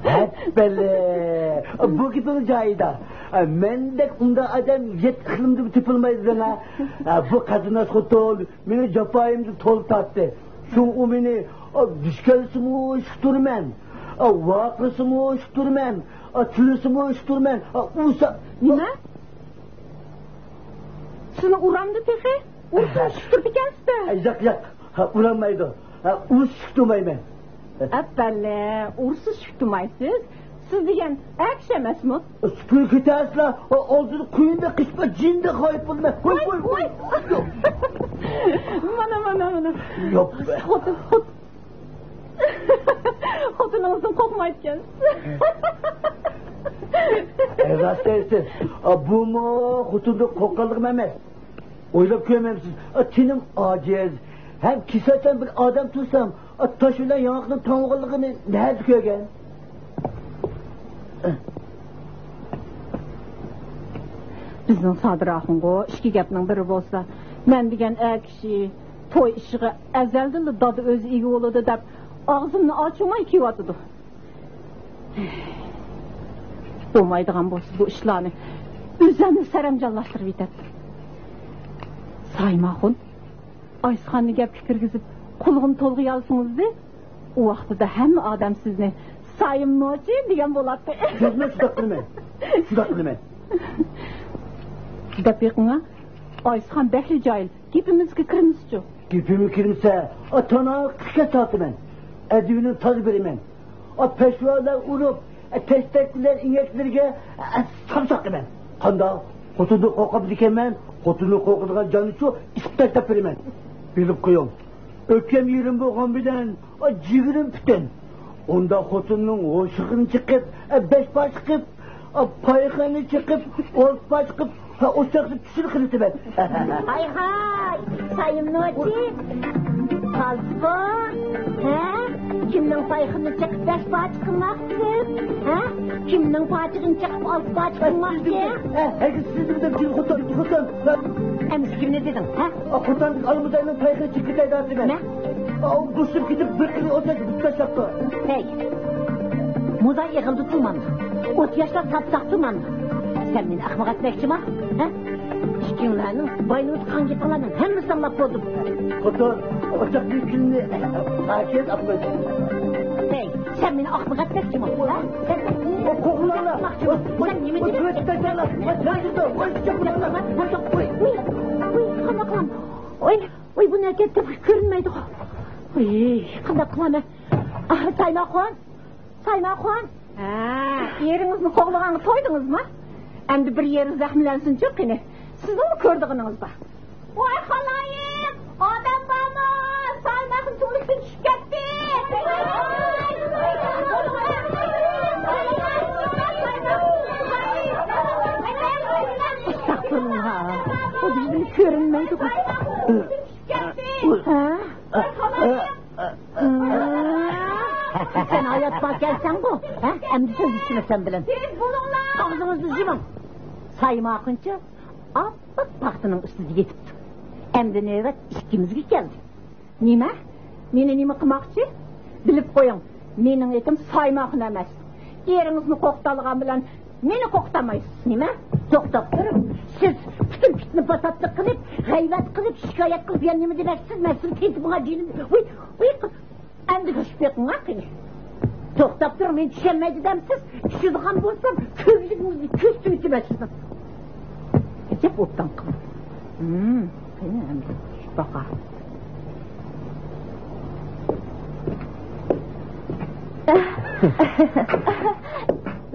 ھە، ھەپپەلى، بۇ گېپىڭىز جايىدا. مەندەك ئۇنداق ئادەم يەتتە ئىقلىمدىمۇ تېپىلمايدۇ دەڭە. بۇ قەدىناس خوتۇن مېنىڭ جاپايىمنى تولا تارتتى. شۇڭا ئۇ مېنى، ئا، دۈشكەلسىمۇ شۇتۇرىمەن، ئا، ۋارقىرىسىمۇ شۇتۇرىمەن، ئا، تىللىسىمۇ شۇتۇرىمەن، ئا، ئۇرسا. نېمە؟ سىزنى ئۇرامدۇ تېخى؟ ئۇرسا شۇتۇرىدىكەنسىز-دە. ياق، ياق، ھە، ئۇرالمايدۇ. ھە، ئۇرسا شۇتۇرمايمەن. ئەپەللە، ئۇرسا شۇتۇرمايسىز. سىز دېگەن ئەر كىشى ئەمەسمۇ؟ سۈپۈرگە كېتەرسىلەر، ئالدىدا قۇيۇندەك قېچىپ، جىندەك غايىب بولىمەن. ۋاي، ۋاي، ۋاي. ۋاي. مانا، مانا، مانا. ياق. خوتۇن، خوت-، خوتۇنىڭىزدىن قورقمايدىكەنسىز. ئە، راست دەيسىز. ئا، بۇمۇ خوتۇندىن قورققانلىقىم ئەمەس. ئويلاپ كۆرمەمسىز؟ ئا، تېنىم ئاجىز. ھەم كېسەلچان بىر ئادەم تۇرسام، ئا، تاش بىلەن ياڭاقنىڭ تەڭ بولغانلىقىنى نەدە كۆرگەن؟ بىزنىڭ سادىر ئاخۇنغۇ ئىككى گەپنىڭ بىرى بولسا، مەن دېگەن ئەر كىشى توي ئىشىغا ئەزەلدىنلا دادا ئۆزى ئىگە بولىدۇ دەپ، ئاغزىمنى ئاچۇرماي كېلىۋاتىدۇ. بولمايدىغان بولسا بۇ ئىشلارنى ئۆزۈملا سەرەمجانلاشتۇرۇپ يېتەتتىم. سايىم ئاخۇن، ئايسىخاننى گەپكە كىرگۈزۈپ، قۇلىقىنى تولغىيالىسىڭىزدى، ئۇ ۋاقتىدا ھەممە ئادەم سىزنى سايىم نوچى دېگەن بولاتتى. ياق، مەن شۇنداق قىلىمەن. شۇنداق قىلىمەن. دەپ بېقىڭا، ئايسىخان بەكلا جاھىل. گېپىمىزگە كىرمىسىچۇ؟ گېپىمگە كىرمىسە، ئا، تانا قىرىق كەس تارتىمەن. ئەدىبىنى تازا بېرىمەن. ئا، پەشۋالار ئۇرۇپ، ئە، تەشتەكلەر ئىنەكلىرىگە، ئە، سامساق قىلىمەن. قانداق؟ خوتۇندىن قورقامدىكەنمەن؟ خوتۇندىن قورقىدىغان جاننىچۇ ئېسىپ تاشلاپ بېرىمەن. بىلىپ قويۇڭ. ئۆپكەم يېرىم بولغان بىلەن، ئا، جىگىرىم پۈتۈن. ئۇنداق خوتۇننىڭ ھوشىغىنى چىقىپ، ئە، بەش پارچە قىلىپ، ئا، پايىقىنى چىقىپ، ئالتە پارچە قىلىپ، ھە، ئوت ياقسا چۈشۈرۈپ قىلىۋېتىمەن. ھاي ھاي، سايىم نوچى، تالسىبۇ، ھە؟ كىمنىڭ پايىقىنى چېقىپ بەش پارچە قىلماقچى؟ ھە؟ كىمنىڭ پاچىقىنى چېقىپ ئالتە پارچە قىلماقچى؟ ھە، ھەرگىز سىزنى دېمىدىم، خوتۇن، خوتۇن. ئەمىسە كىمنى دېدىڭ، ھە؟ ئا، خوتۇن ئالمۇداينىڭ پايىقىنى چېقىپ كېتەي دەۋاتىمەن. نە؟ ئا، ئۇ بوشىشىپ كېتىپ بىر قېرى ئوت ياقسا بۇت تاشلاپتۇ. ھەي، مۇزاي ئېغىلدا تۇرمامدۇ؟ ئوت ياشلار ساپساق تۇرمامدۇ؟ سەن مېنى ئەخمەق ئەتمەكچىما؟ ھە؟ كىملەرنىڭ باينىڭىز قان گېپىڭلارنىڭ ھەممىسى ئاڭلاپ بولدۇم. خوتۇن، ئوچاق يۈكۈننى ئاكىيىپ ئاپمىدى. ھەي، سەن مېنى ئاقمىغا ئەتمەكچىمۇ؟ ھە؟ سەن مېنى ئاقماقچىمۇ؟ سەن نېمە دېدىڭ؟ ۋاي، قانداق قىلام؟ ۋاي، ۋاي، بۇ نەركە تېخى كۆرۈنمەيدىغۇ. ۋاي، قانداق قىلامەن؟ ئاھ، سايماخۇن! سايماخۇن! ھە، ئېرىڭىزنى قوغلىغانغا تويدىڭىزمۇ؟ ئەمدى بىر يېرى زەخىملەنسۇنچۇ قېنى. سىزنىڭمۇ كۆرىدىغىنىڭىز بار. ۋاي خالايىق! ئادەم بارمۇ؟ سايماخۇن تۈۋلۈكتىن چۈشۈپ كەتتى! ئەستەغپۇرۇللا! ئۇ بىزدىن كۆرۈنمەيدىغۇ. ھە؟ سەن ھايات باركەنسەنغۇ، ھە؟ ئەمدى سۆزلىشىمەن سەن بىلەن. تېز بولۇڭلار! ئاغزىڭىزنى يۇمۇڭ. سايماخۇنچۇ ئاپئاق پاختىنىڭ ئۈستىدە يېتىپتۇ. ئەمدى نۆۋەت ئىككىمىزگە كەلدى. نېمە؟ مېنى نېمە قىلماقچى؟ بىلىپ قويۇڭ، مېنىڭ ئېتىم سايماخۇن ئەمەس. ئېرىڭىزنى قورقۇتالىغان بىلەن مېنى قورقۇتالمايسىز. نېمە؟ توختاپ تۇرۇڭ. سىز پۈتۈن پىتنە-پاساتلىق قىلىپ، غەيۋەت قىلىپ، شىكايەت قىلىپ، يەنە نېمە دېمەكچىسىز؟ مەن سىزنى تېتىپ بولغان جېنىم. ۋۇي، ۋۇي، ئەمدى كۆرۈشۈپ بېقىڭ ھە قېنى. توختاپ تۇرۇڭ، مېنى چۈشەنمەيدۇ دەمسىز؟ چۈشىنىدىغان بولسام، كۆزلىرىڭىزنى كۆزىتىۋېتىمەن سىزنىڭ. ئەجەب ئوبدان قىلدى. ھىم، قېنى ئەمدى كۈتۈپ باقاي.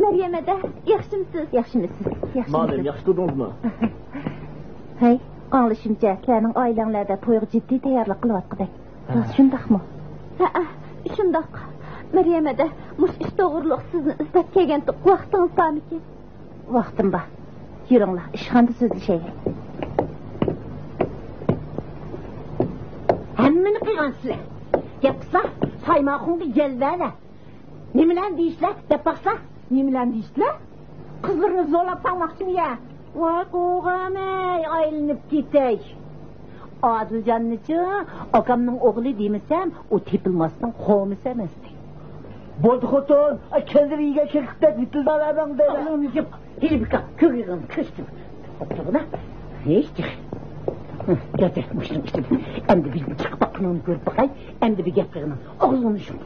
مەريەم ھەدە، ياخشىمۇسىز؟ ياخشىمۇسىز؟ ياخشىمۇسىز؟ مالىم، ياخشى تۇردىڭىزمۇ؟ ھەي، ئاڭلىشىمچە، سىلەرنىڭ ئائىلەڭلەردە تويغا جىددىي تەييارلىق قىلىۋاتقۇدەك. ھە. راست شۇنداقمۇ؟ ھەئە، شۇنداق. مەريەم ھەدە، مۇشۇ ئىش توغرۇلۇق سىزنى ئىزدەپ كەلگەنتۇق. ۋاقتىڭىز بارمىكىن؟ ۋاقتىم بار. يۈرۈڭلار، ئىشخانىدا سۆزلىشەيلى. ھەممىنى قىلغان سىلەر. گەپ قىلسا، سايماخۇنغا يەلۋەلە. نېمىلەرنى دېيىشلەر دەپ باقسا. نېمىلەرنى دېيىشلەر؟ قىزلىرىنى زورلاپ سالماقچىمۇ يا؟ ۋاي قوغامەي، ئايلىنىپ كېتەي. ئادىلجاننىچۇ، ئاكامنىڭ ئوغلى دېمىسەم، ئۇ تېپىلماستىن قومىسى ئەمەستى. بولدى خوتۇن، كەلدىرى يېگەن كېرىكتەك ۋىتىلدار ئەمەڭدە. ھېلى بىكار كۆگىغىڭ كۆچتۈم. ئولتۇرغىنا. ھېچ. گەردە مۇشۇنىڭ ئىچىدە. ئەمدى بىر چىقىپ باققىنىڭنى كۆرۈپ باقاي. ئەمدى بىر گەپ قىلغىنىڭ. ئاغزىڭنى يۇم.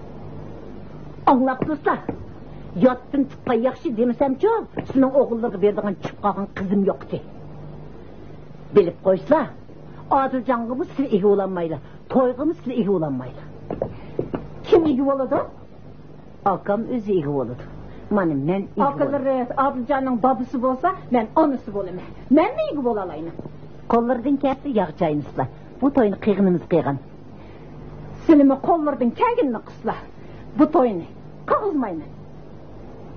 ئاڭلاپ تۇرسا، ياتتىن چىققان ياخشى دېمىسەمچۇ، سېنىڭ ئوغۇللىرىغا بېرىدىغان چۈشۈپ قالغان قىزىم يوقتى. بىلىپ قويسىلا، ئادىلجانغىمۇ سىلى ئىگە بولالمايلا، تويغىمۇ سىلى ئىگە بولالمايلا. كىم ئىگە بولىدۇ؟ ئاكام ئۆزى ئىگە بولىدۇ. مانا مەن ئىگە بولىمەن. ئاكىلىرى ئادىلجاننىڭ دادىسى بولسا، مەن ئانىسى بولىمەن. مەنمۇ ئىگە بولالايمەن. قوللىرىدىن كەلسە ياغ چاينىسىلا. بۇ توينى قىلغىنىمىز قىلغان. سىلىمۇ قوللىرىدىن كەلگىنىنى قىلسىلا. بۇ توينى قىلغۇزمايمەن.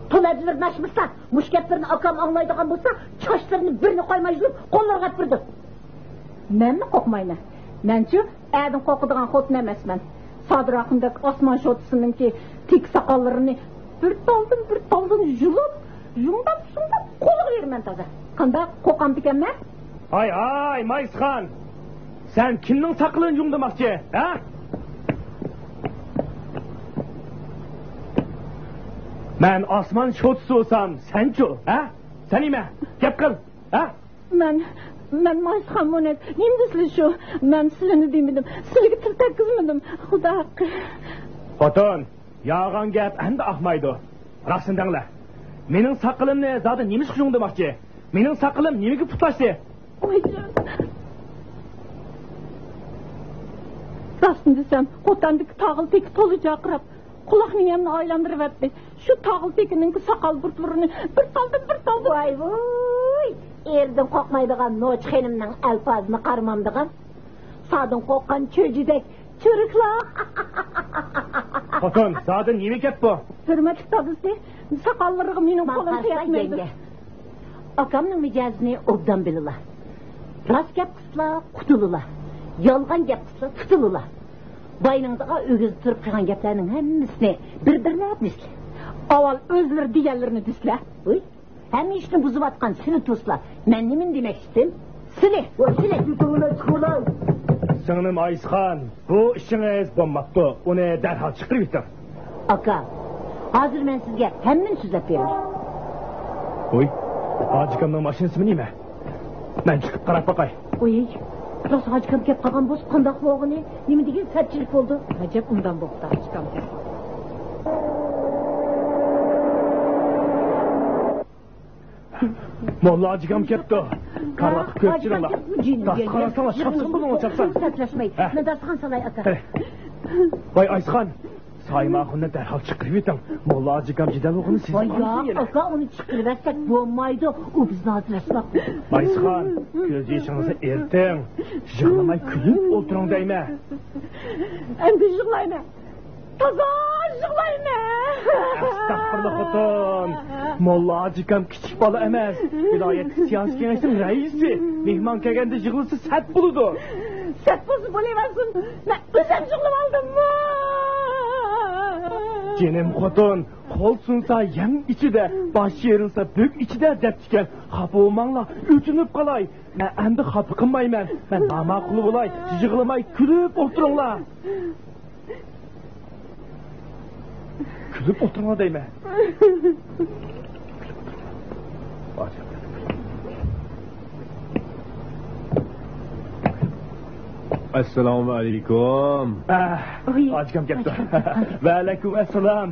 تولا ئەجىلىرىنى ئاچمىسا، مۇشۇ گەپلىرىنى ئاكام ئاڭلايدىغان بولسا، چاچلىرىنى بىرنى قويماي يۇلۇپ، قوللىرىغا ئەپ بېرىدۇ. مەنمۇ قورقمايمەن. مەنچۇ ئەردىن قورقىدىغان خوتۇن ئەمەسمەن. سادىر ئاخۇندەك ئاسمان شوتىسىنىڭكى تېكە ساقاللىرىنى بىر تالدىن بىر تالدىن يۇلۇپ، يۇمداپ-سۇمداپ قولىغا بېرىمەن تازا. قانداق، قورقامدىكەنمەن؟ ھاي، ھاي، مايسىخان! سەن كىمنىڭ ساقىلىنى يۇمدىماقچى، ھە؟ مەن ئاسمان شوتىسى بولسام، سەنچۇ، ھە؟ سەن نېمە؟ گەپ قىل، ھە؟ مەن، مەن مايسىخان مۇنىت، نېمە دېسىلە شۇ؟ مەن سىلىنى دېمىدىم، سىلىگە تىل تەگكۈزمىدىم. خۇدا ھەققى. خوتۇن، يالغان گەپ ئەمدى ئاقمايدۇ. راستىنى دەڭلار. مېنىڭ ساقىلىمنى زادى نېمىشقا يۇڭدىماقچى؟ مېنىڭ ساقىلىم نېمىگە پۇتلاشتى؟ ۋايجان. راستىنى دېسەم، قوتاندىكى تاغىل تېكى تولا جارقىراپ، قۇلاق مېيەمنى ئايلاندۇرۇۋەتتى. شۇ تاغىل تېكىنىڭكى ساقال بۇرۇتلىرىنى بىر تالدىن بىر تالدىن. ۋاي ۋۇي! ئېرىدىن قورقمايدىغان نوچى خېنىمنىڭ ئەلپازىنى قارىمامدىغان. سادىن قورققان چۆجىدەك چۈرۈكلا. خوتۇن، زادى نېمە گەپ بۇ؟ ھۆرمەتلىك دادىسى، ساقاللىرىغا مېنىڭ قولۇم تېگەلمەيدۇ. ئاكامنىڭ مىجەزىنى ئوبدان بىلىلا. راست گەپ قىلسىلا، قۇتۇلىلا. يالغان گەپ قىلسىلا، تۇتۇلىلا. باينىڭدىغا ئۆگىزى تۇرۇپ قىلغان گەپلەرنىڭ ھەممىسىنى بىر-بىرلەپ دېسىلە. ئاۋۋال ئۆزلىرى دېگەنلىرىنى دېسىلە. ھەممە ئىشنى بۇزۇۋاتقان سىلى تۇرسىلا. مەن نېمىنى دېمەكچىدىم؟ سىلى، سىلى. سىڭلىم ئايسىخان، بۇ ئىشىڭىز بولماپتۇ. ئۇنى دەرھال چىقىرىۋېتىڭ. ئاكا، ھازىر مەن سىزگە ھەممىنى سۆزلەپ بېرىمەن. ۋوي، ھاجىكامنىڭ ماشىنىسىمۇ نېمە؟ مەن چىقىپ قاراپ باقاي. ئۇي، راست ھاجىكام كەپ قالغان بولسا قانداق بولغىنى؟ نېمە دېگەن سەتچىلىك بولدى؟ ئەجەب ئۇنداق بوپتۇ ھاجىكام كەپ قالغان. موللا ھاجىكام كەپتۇ. كارىۋاتقا كۆچۈرۈڭلار. داستىخان ئاستىڭلار، چاپسان بولۇڭلار، چاپسان. سەتلەشمەي. ھە. مەن داستىخان سالاي، ئاكا. ھە. ۋاي ئايسىخان، سايىم ئاخۇننى دەرھال چىقىرىۋېتىڭ. موللا ھاجىكام جېدەل بولغىنى سېزىپ قالمىسۇن يەنە. ئاكا، ئۇنى چىقىرىۋەتسەك بولمايدۇ. ئۇ بىزنى ھازىرلاشماق. ئايسىخان، كۆز يېشىڭىزنى ئېرىتىڭ. يىغلىماي كۈلۈپ ئولتۇرۇڭ دەيمەن. ئەمدى يىغلايمەن. تازا يىغلايمەن. ئەستەغپۇرۇللا خوتۇن. موللا ھاجىكام كىچىك بالا ئەمەس. ۋىلايەتلىك سىياسىي كېڭەشنىڭ رەئىسى. مېھمان كەلگەندە يىغلىسا سەت بولىدۇ. سەت بولسا بولۇۋەرسۇن. مەن ئۆزۈم يىغلىۋالدىممۇ. جېنىم خوتۇن، قول سۇنسا يەڭ ئىچىدە، باش يېرىلسا بۆك ئىچىدە دەپتىكەن. خاپا بولماڭلار، ئۆچۈنۈپ قالاي. مەن ئەمدى خاپا قىلمايمەن. مەن ناماقۇل بولاي، يىغلىماي كۈلۈپ ئولتۇرۇڭلار. كۈلۈپ ئولتۇرۇڭلار دەيمەن. ئەسسالامۇ ئەلەيكۇم. ئاھ، ھاجىكام كەپتۇ. ۋەئەلەيكۇم ئەسسالام.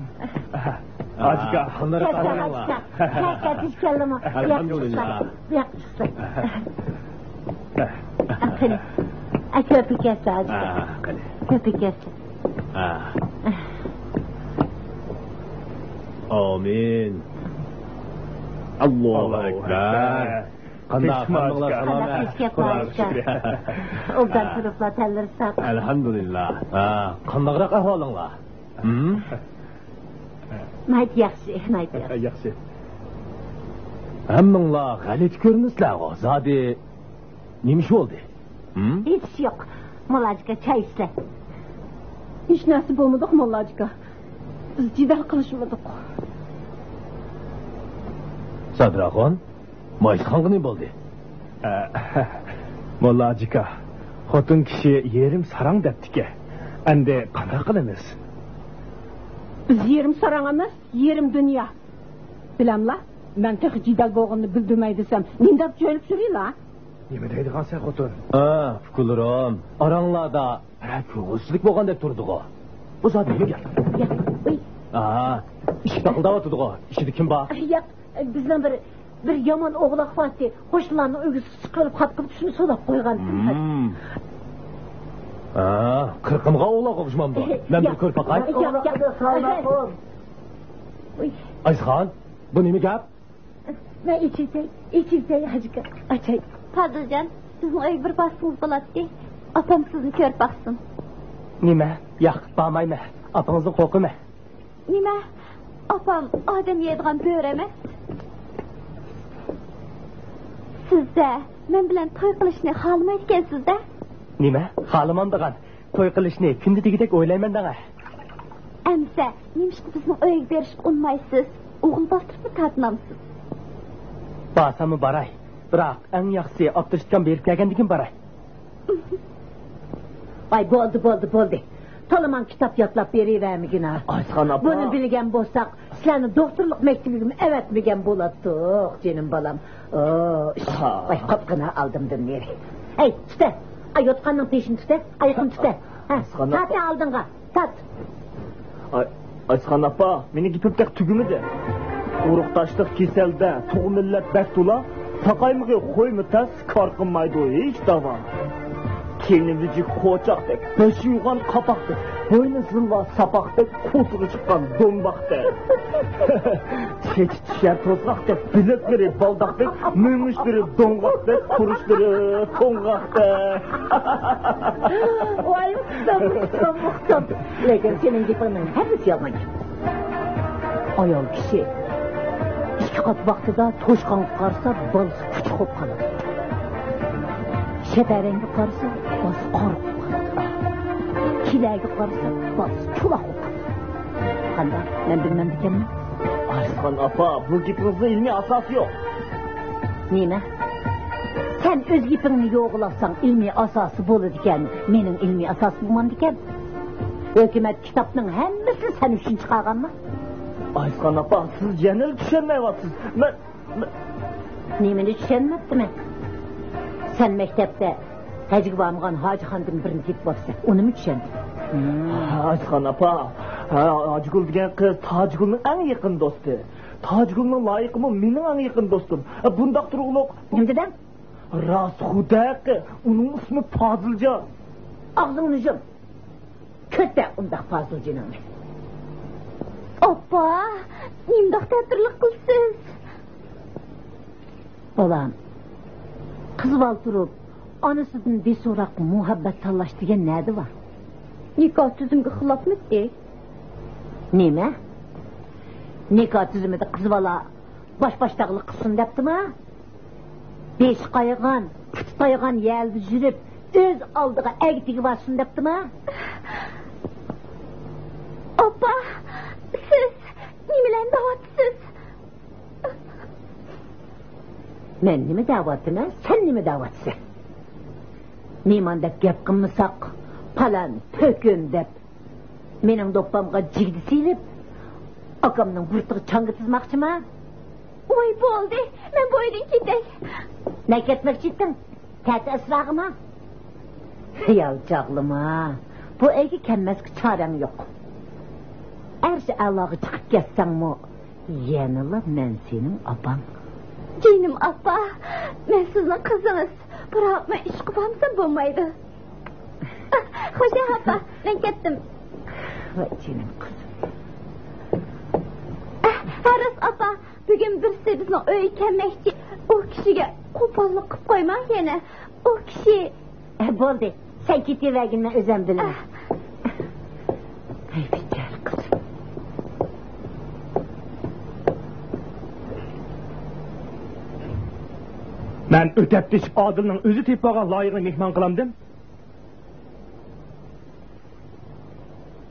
ئاھ، ھاجىكا. قانداق ئەھۋالىڭلار؟ ھە، كەلدىمۇ. ئەلھەمدۇلىللا. بۇياققا چىقسا. قېنى. ئە، كۆپۈكەس ھازىر. ئە، قېنى. كۆپۈكەس. ئە. ئامىن. ئاللاھۇ ئەكبەر. قانداق، ھەممىڭلار سالامەت؟ ئوبدان تۇرۇپلا، تەنلىرى ساق. ئەلھەمدۇلىللا. ھە، قانداقراق ئەھۋالىڭلار؟ ھىم؟ ناھايىتى ياخشى، ناھايىتى ياخشى. ياخشى. ھەممىڭلار غەلىتە كۆرۈنىسىلەرغۇ، زادى نېمە ئىش بولدى؟ ھىم؟ ھېچ ئىش يوق. موللاجىكا، چاي ئىچسە. ھېچ نەرسە بولمىدۇق، موللاجىكا. بىز جېدەل قىلىشمىدۇق. سادىر ئاخۇن، مايسىخانغا نېمە بولدى؟ ئە، موللاجىكا، خوتۇن كىشى يېرىم ساراڭ دەپتىكەن. ئەمدى قانداق قىلىمىز؟ بىز يېرىم ساراڭ ئەمەس، يېرىم دۇنيا. بىلەملا، مەن تېخى جېدەل بولغىنىنى بىلدۈرمەي دېسەم، نېمە دەپ جۆيلۈپ يۈرىلا؟ نېمە دەيدىغانسەن خوتۇن؟ ھە، ئۇكىلىرىم، ئاراڭلاردا بىرەر كۆڭۈلسىزلىك بولغاندەك تۇرىدىغۇ. بۇ زادى نېمە گەپ؟ ياق، ئۇي. ھە، ئىشىك تاقىلداۋاتىدىغۇ. ئىچىدە كىم بار؟ ياق، بىزنىڭ بىر، بىر يامان ئوغلاق بارتى. قوشنىلارنىڭ ئۆيىگە سۇ چىقىرىپ قاپىقىنى شۇنى سولاپ قويغان. ھىم. ھە، قىرقىنغا ئوغلاق ئوخشىمامدۇ؟ مەن بىر كۆرۈپ باقاي. ياق، ياق. ئۇي. ئايسىخان، بۇ نېمە گەپ؟ مەن ئېچىۋېتەي، ئېچىۋېتەي، ھاجىكا، ئاچاي. پادىلجان، بىزنىڭ ئۆيگە بىر بارسىڭىز بولاتتى. ئاپام سىزنى كۆرۈپ باقسۇن. نېمە؟ ياق، بارمايمەن. ئاپىڭىزدىن قورقىمەن. نېمە؟ ئاپام ئادەم يەيدىغان بۆرە ئەمەس. سىزدە مەن بىلەن توي قىلىشنى خالىمايدىكەنسىز-دە. نېمە؟ خالىمامدىغان؟ توي قىلىشنى كۈندە دېگۈدەك ئويلايمەن دەڭە. ئەمىسە، نېمىشقا بىزنىڭ ئۆيگە بېرىشكە ئۇنىمايسىز؟ ئوغۇل باستۇرۇپمۇ تارتىنامسىز؟ بارساممۇ باراي، بىراق ئەڭ ياخشىسى ئاپتوچىتكام بېرىپ كەلگەندىن كېيىن باراي. ۋاي، بولدى، بولدى، بولدى. تولىمان كىتاب يادلاپ بېرىۋەرمىگىن ھە. ئايسىخان ئاپا. بۇنى بىلگەن بولساق، سىلەرنى دوختۇرلۇق مەكتىۋىگىمۇ ئەۋەتمىگەن بولاتتۇق، جېنىم بالام. ئو، ئىش. ھا. ۋاي، قاپقىنا ئالدىمدىن نېرى. ھەي، تۇتە. ئاي، يوتقاننىڭ تېشىنى تۇتە. ئايىقىنى تۇتە. ھە، ئايسىخان ئاپا. تارت ئالدىڭغا. تارت. ئاي، ئايسىخان ئاپا، مېنىڭ گېپىم تېخى تۈگىمىدى. ئۇرۇقداشلىق كېسەلدە تۇغما ئىللەت بەك تولا، ساقايمىغى خويمۇ تەس، كار قىلمايدۇ ھېچ داۋا. تېنى ۋىجىك قوچاقتەك، بېشى يوغان قاپاقتەك، بوينى زىلۋا ساپاقتەك، قولتۇقى چىققان دومباقتەك. چېچى چۈشەر توزغاقتەك، بىلەكلىرى بالداقتەك، مېڭىشلىرى دوڭغاقتەك، تۇرۇشلىرى توڭغاقتەك. ۋاي، ئۇستام، ئۇستام، ئۇستام. لېكىن سېنىڭ گېپىڭنىڭ ھەممىسى يالغان گەپ. ئايال كىشى ئىككى قات ۋاقتىدا توشقانغا قارىسا، بالىسى كۈچۈك بولۇپ قالىدۇ. شەپەرەڭگە قارىسا، بالىسى قارا بولۇپ قالىدۇ. كىلەگە قارىسا، بالىسى چولاق بولۇپ قالىدۇ. قانداق؟ مەن بىلمەمدىكەنمەن؟ ئايسىخان ئاپا، بۇ گېپىڭىزنىڭ ئىلمىي ئاساسى يوق. نېمە؟ سەن ئۆز گېپىڭنى يوغىلاتساڭ ئىلمىي ئاساسى بولىدىكەن، مېنىڭ ئىلمىي ئاساسىم بولمامدىكەن. ھۆكۈمەت كىتابنىڭ ھەممىسىنى سەن ئۈچۈن چىقارغانما؟ ئايسىخان ئاپا، سىز يەنىلا چۈشەنمەيۋاتىسىز. مەن، مەن نېمىنى چۈشەنمەپتىمەن؟ سەن مەكتەپتە ھەجگە بارمىغان ھاجىخاندىن بىرنى تېپىپ ئاپسەن. ئۇنىمۇ چۈشەندىم. ھاجىخان ئاپا، ھا، ھاجىگۈل دېگەن قىز تاجىگۈلنىڭ ئەڭ يېقىن دوستى. تاجىگۈلنىڭ لايىقىمۇ مېنىڭ ئەڭ يېقىن دوستۇم. بۇنداق تۇرۇقلۇق. نېمە دېدىڭ؟ راست خۇدا ھەققى، ئۇنىڭ ئىسمى پازىلجان. ئاغزىڭنى يۇم. كۆتە ئۇنداق پازىلجىنىڭنى. ئاپا، نېمىنداق تەتۈرلۈك قىلىسىز؟ بالام، قىز بالا تۇرۇپ، ئانىسىدىن بىسوراق مۇھەببەت تاللاش دېگەن نەدە بار؟ نىكاھ تۈزۈمگە خىلاپمىدى؟ نېمە؟ نىكاھ تۈزۈمىدە قىز بالا باش-باشتاقلىق قىلسۇن دەپتىما؟ بېشى قايغان، پۇتى تايغان يەردە يۈرۈپ، ئۆز ئالدىغا ئەگىتىگە بارسۇن دەپتىما؟ ئاپا، سىز نېمىلەرنى دەۋاتىسىز؟ مەن نېمە دەۋاتىمەن، سەن نېمە دەۋاتىسەن؟ مېھمان دەپ گەپ قىلمىساق، پالان، پۆكۈن دەپ مېنىڭ دوپپامغا جىگدە سېلىپ، ئاكامنىڭ بۇرۇتىغا چاڭگا تىزماقچىما؟ ۋاي، بولدى، مەن بۇ ئۆيدىن كېتەي. نەگە كەتمەكچى ئىدىڭ؟ تەتە ئەسراغىما؟ خىيال چاغلىما. بۇ ئۆيگە كەلمەسكە چارەڭ يوق. ئەرشى ئەلاغا چىقىپ كەتسەڭمۇ، يەنىلا مەن سېنىڭ ئاپاڭ. جېنىم ئاپا، مەن سىزنىڭ قىزىڭىز. بىراق مەن ئىشقا بارمىسام بولمايدۇ. خوش ئاپا، مەن كەتتىم. ۋاي جېنىم قىزىم. ھە راست ئاپا، بۈگۈن بىرسى بىزنىڭ ئۆيگە كەلمەكچى. ئۇ كىشىگە قوپاللىق قىلىپ قويماڭ يەنە. ئۇ كىشى. ئە، بولدى، سەن كېتىۋەرگىن، مەن ئۆزۈم بىلىمەن. ھەي بىچارە قىزىم. مەن ئۆتەپتىش ئادىلنىڭ ئۆزى تېپىپ ئالغان لايىقىنى مېھمان قىلامدىم.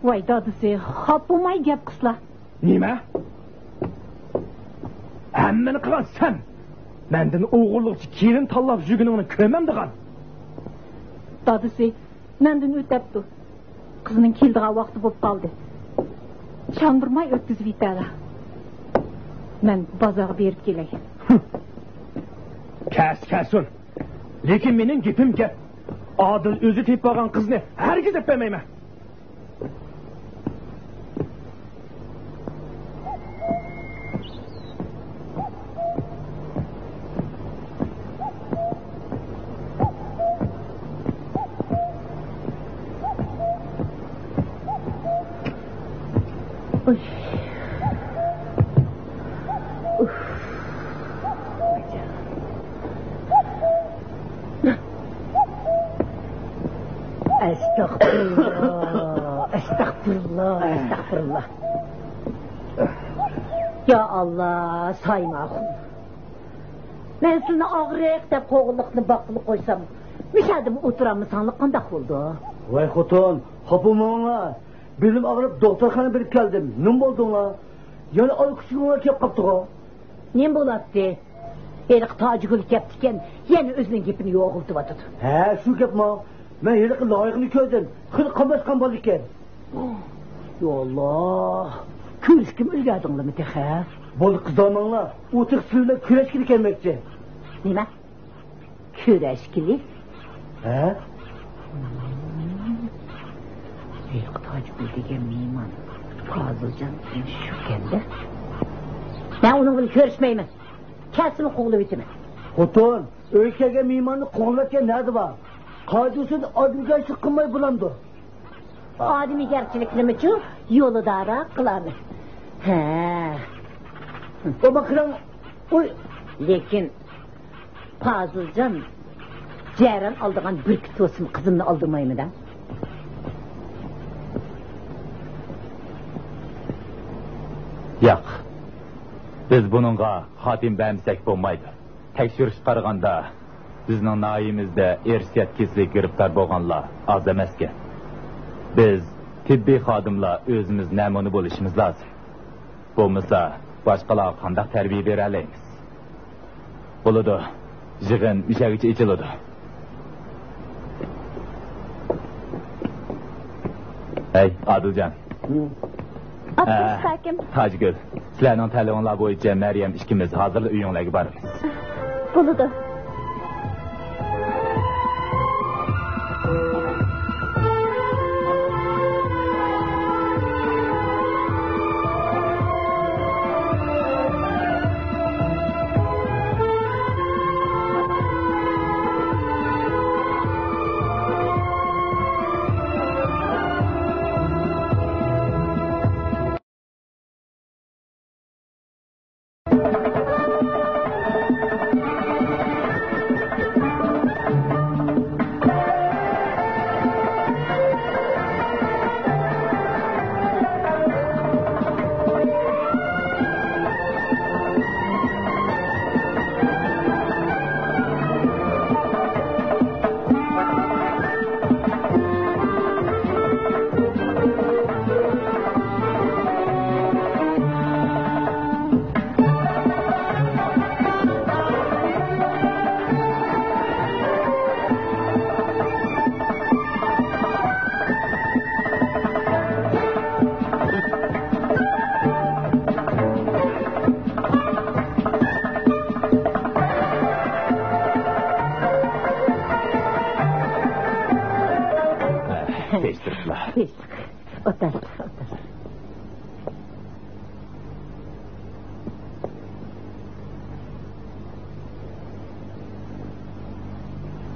ۋاي دادىسى، خاپا بولماي گەپ قىلسىلا. نېمە؟ ھەممىنى قىلغان سەن! مەندىن ئوغرىلىقچە كېلىن تاللاپ يۈرگىنىڭنى كۆرمەمدىغان! دادىسى مەندىن ئۆتەپتۇ. قىزنىڭ كېلىدىغان ۋاقتى بولۇپ قالدى. چاندۇرماي ئۆتكۈزۈۋېتەلە. مەن بازارغا بېرىپ كېلەي. كەس، كەسۇن. لېكىن مېنىڭ گېپىم گەپ. ئادىل ئۆزى تېپىپ ئالغان قىزنى ھەرگىز ئەپەرمەيمەن. ئۇي. ئۇف. ئەستەغپۇرۇللا، ئەستەغپۇرۇللا، ئەستەغپۇرۇللا. يا ئاللا، سايىم ئاخۇن. مەن سىلىنى ئاغرىق دەپ قوغۇنلۇقنى باققىلى قويسام، مۇشۇ يەردىمۇ ئولتۇرالمىساڭلار قانداق بولىدۇ؟ ۋاي خوتۇن، خاپا بولماڭلار. بېلىم ئاغرىپ دوختۇرخانىغا بېرىپ كەلدىم. نېمە بولدۇڭلار؟ يەنە ئايقۇشۇڭلار كېلىپ قاپتىغۇ. نېمە بولاتتى؟ ھېلىقى تاجىگۈل كەپتىكەن، يەنە ئۆزىنىڭ گېپىنى يوغىلىتىۋاتىدۇ. ھە، شۇ گەپمۇ. مەن ھېلىقى لايىقىنى كۆردۈم. خېلى قاملاشقان بالا ئىكەن. يا ئاللا، كۆرۈشكىمۇ ئۈلگەردىڭلارمۇ تېخى؟ بولدى، قىزارماڭلار. ئۇ تېخى سىلەر بىلەن كۆرۈشكىلى كەلمەكچى. نېمە؟ كۆرۈشكىلى؟ ھە؟ ھېلىقى تاجىگۈل دېگەن مېھمان پازىلجان شۇكەندە. مەن ئۇنىڭ بىلەن كۆرۈشمەيمەن. كەلسىمۇ قوغلىۋېتىمەن. خوتۇن، ئۆيگە كەلگەن مېھماننى قوغلىۋەتكەن نەدە بار؟ قايدا ئۈچۈن ئادەمگەرچىلىك قىلماي بولامدۇ؟ ئادەمگەرچىلىكنىمۇچۇ يولىداراق قىلارمەن. ھە. بولما قىلىڭ. ئۇي. لېكىن پازىلجان، جەرەن ئالىدىغان بۈركۈت بولسىمۇ قىزىمنى ئالدىرمايمەن-دە. ياق. بىز بۇنىڭغا خاتىمە بەرمىسەك بولمايدۇ. تەكشۈرۈشكە قارىغاندا، بىزنىڭ ناھىيەمىزدە ئىرسىيەت كېسىلىگە گىرىپتار بولغانلار ئاز ئەمەسكەن. بىز، تېببىي خادىملار ئۆزىمىز نەمۇنە بولۇشىمىز لازىم. بولمىسا، باشقىلارغا قانداق تەربىيە بېرەلەيمىز؟ بولىدۇ، يىغىن مۇشەگىچە ئېچىلىدۇ. ھەي، ئادىلجان. ئاپتوبۇس ھاكىم. تاجگۈل، سىلەرنىڭ تەلىپىڭلار بويىچە مەريەم ئىككىمىز ھازىرلا ئۆيۈڭلارغا بارىمىز. بولىدۇ. ئېسىقلا. ئېسىق. ئولتۇر، ئولتۇر.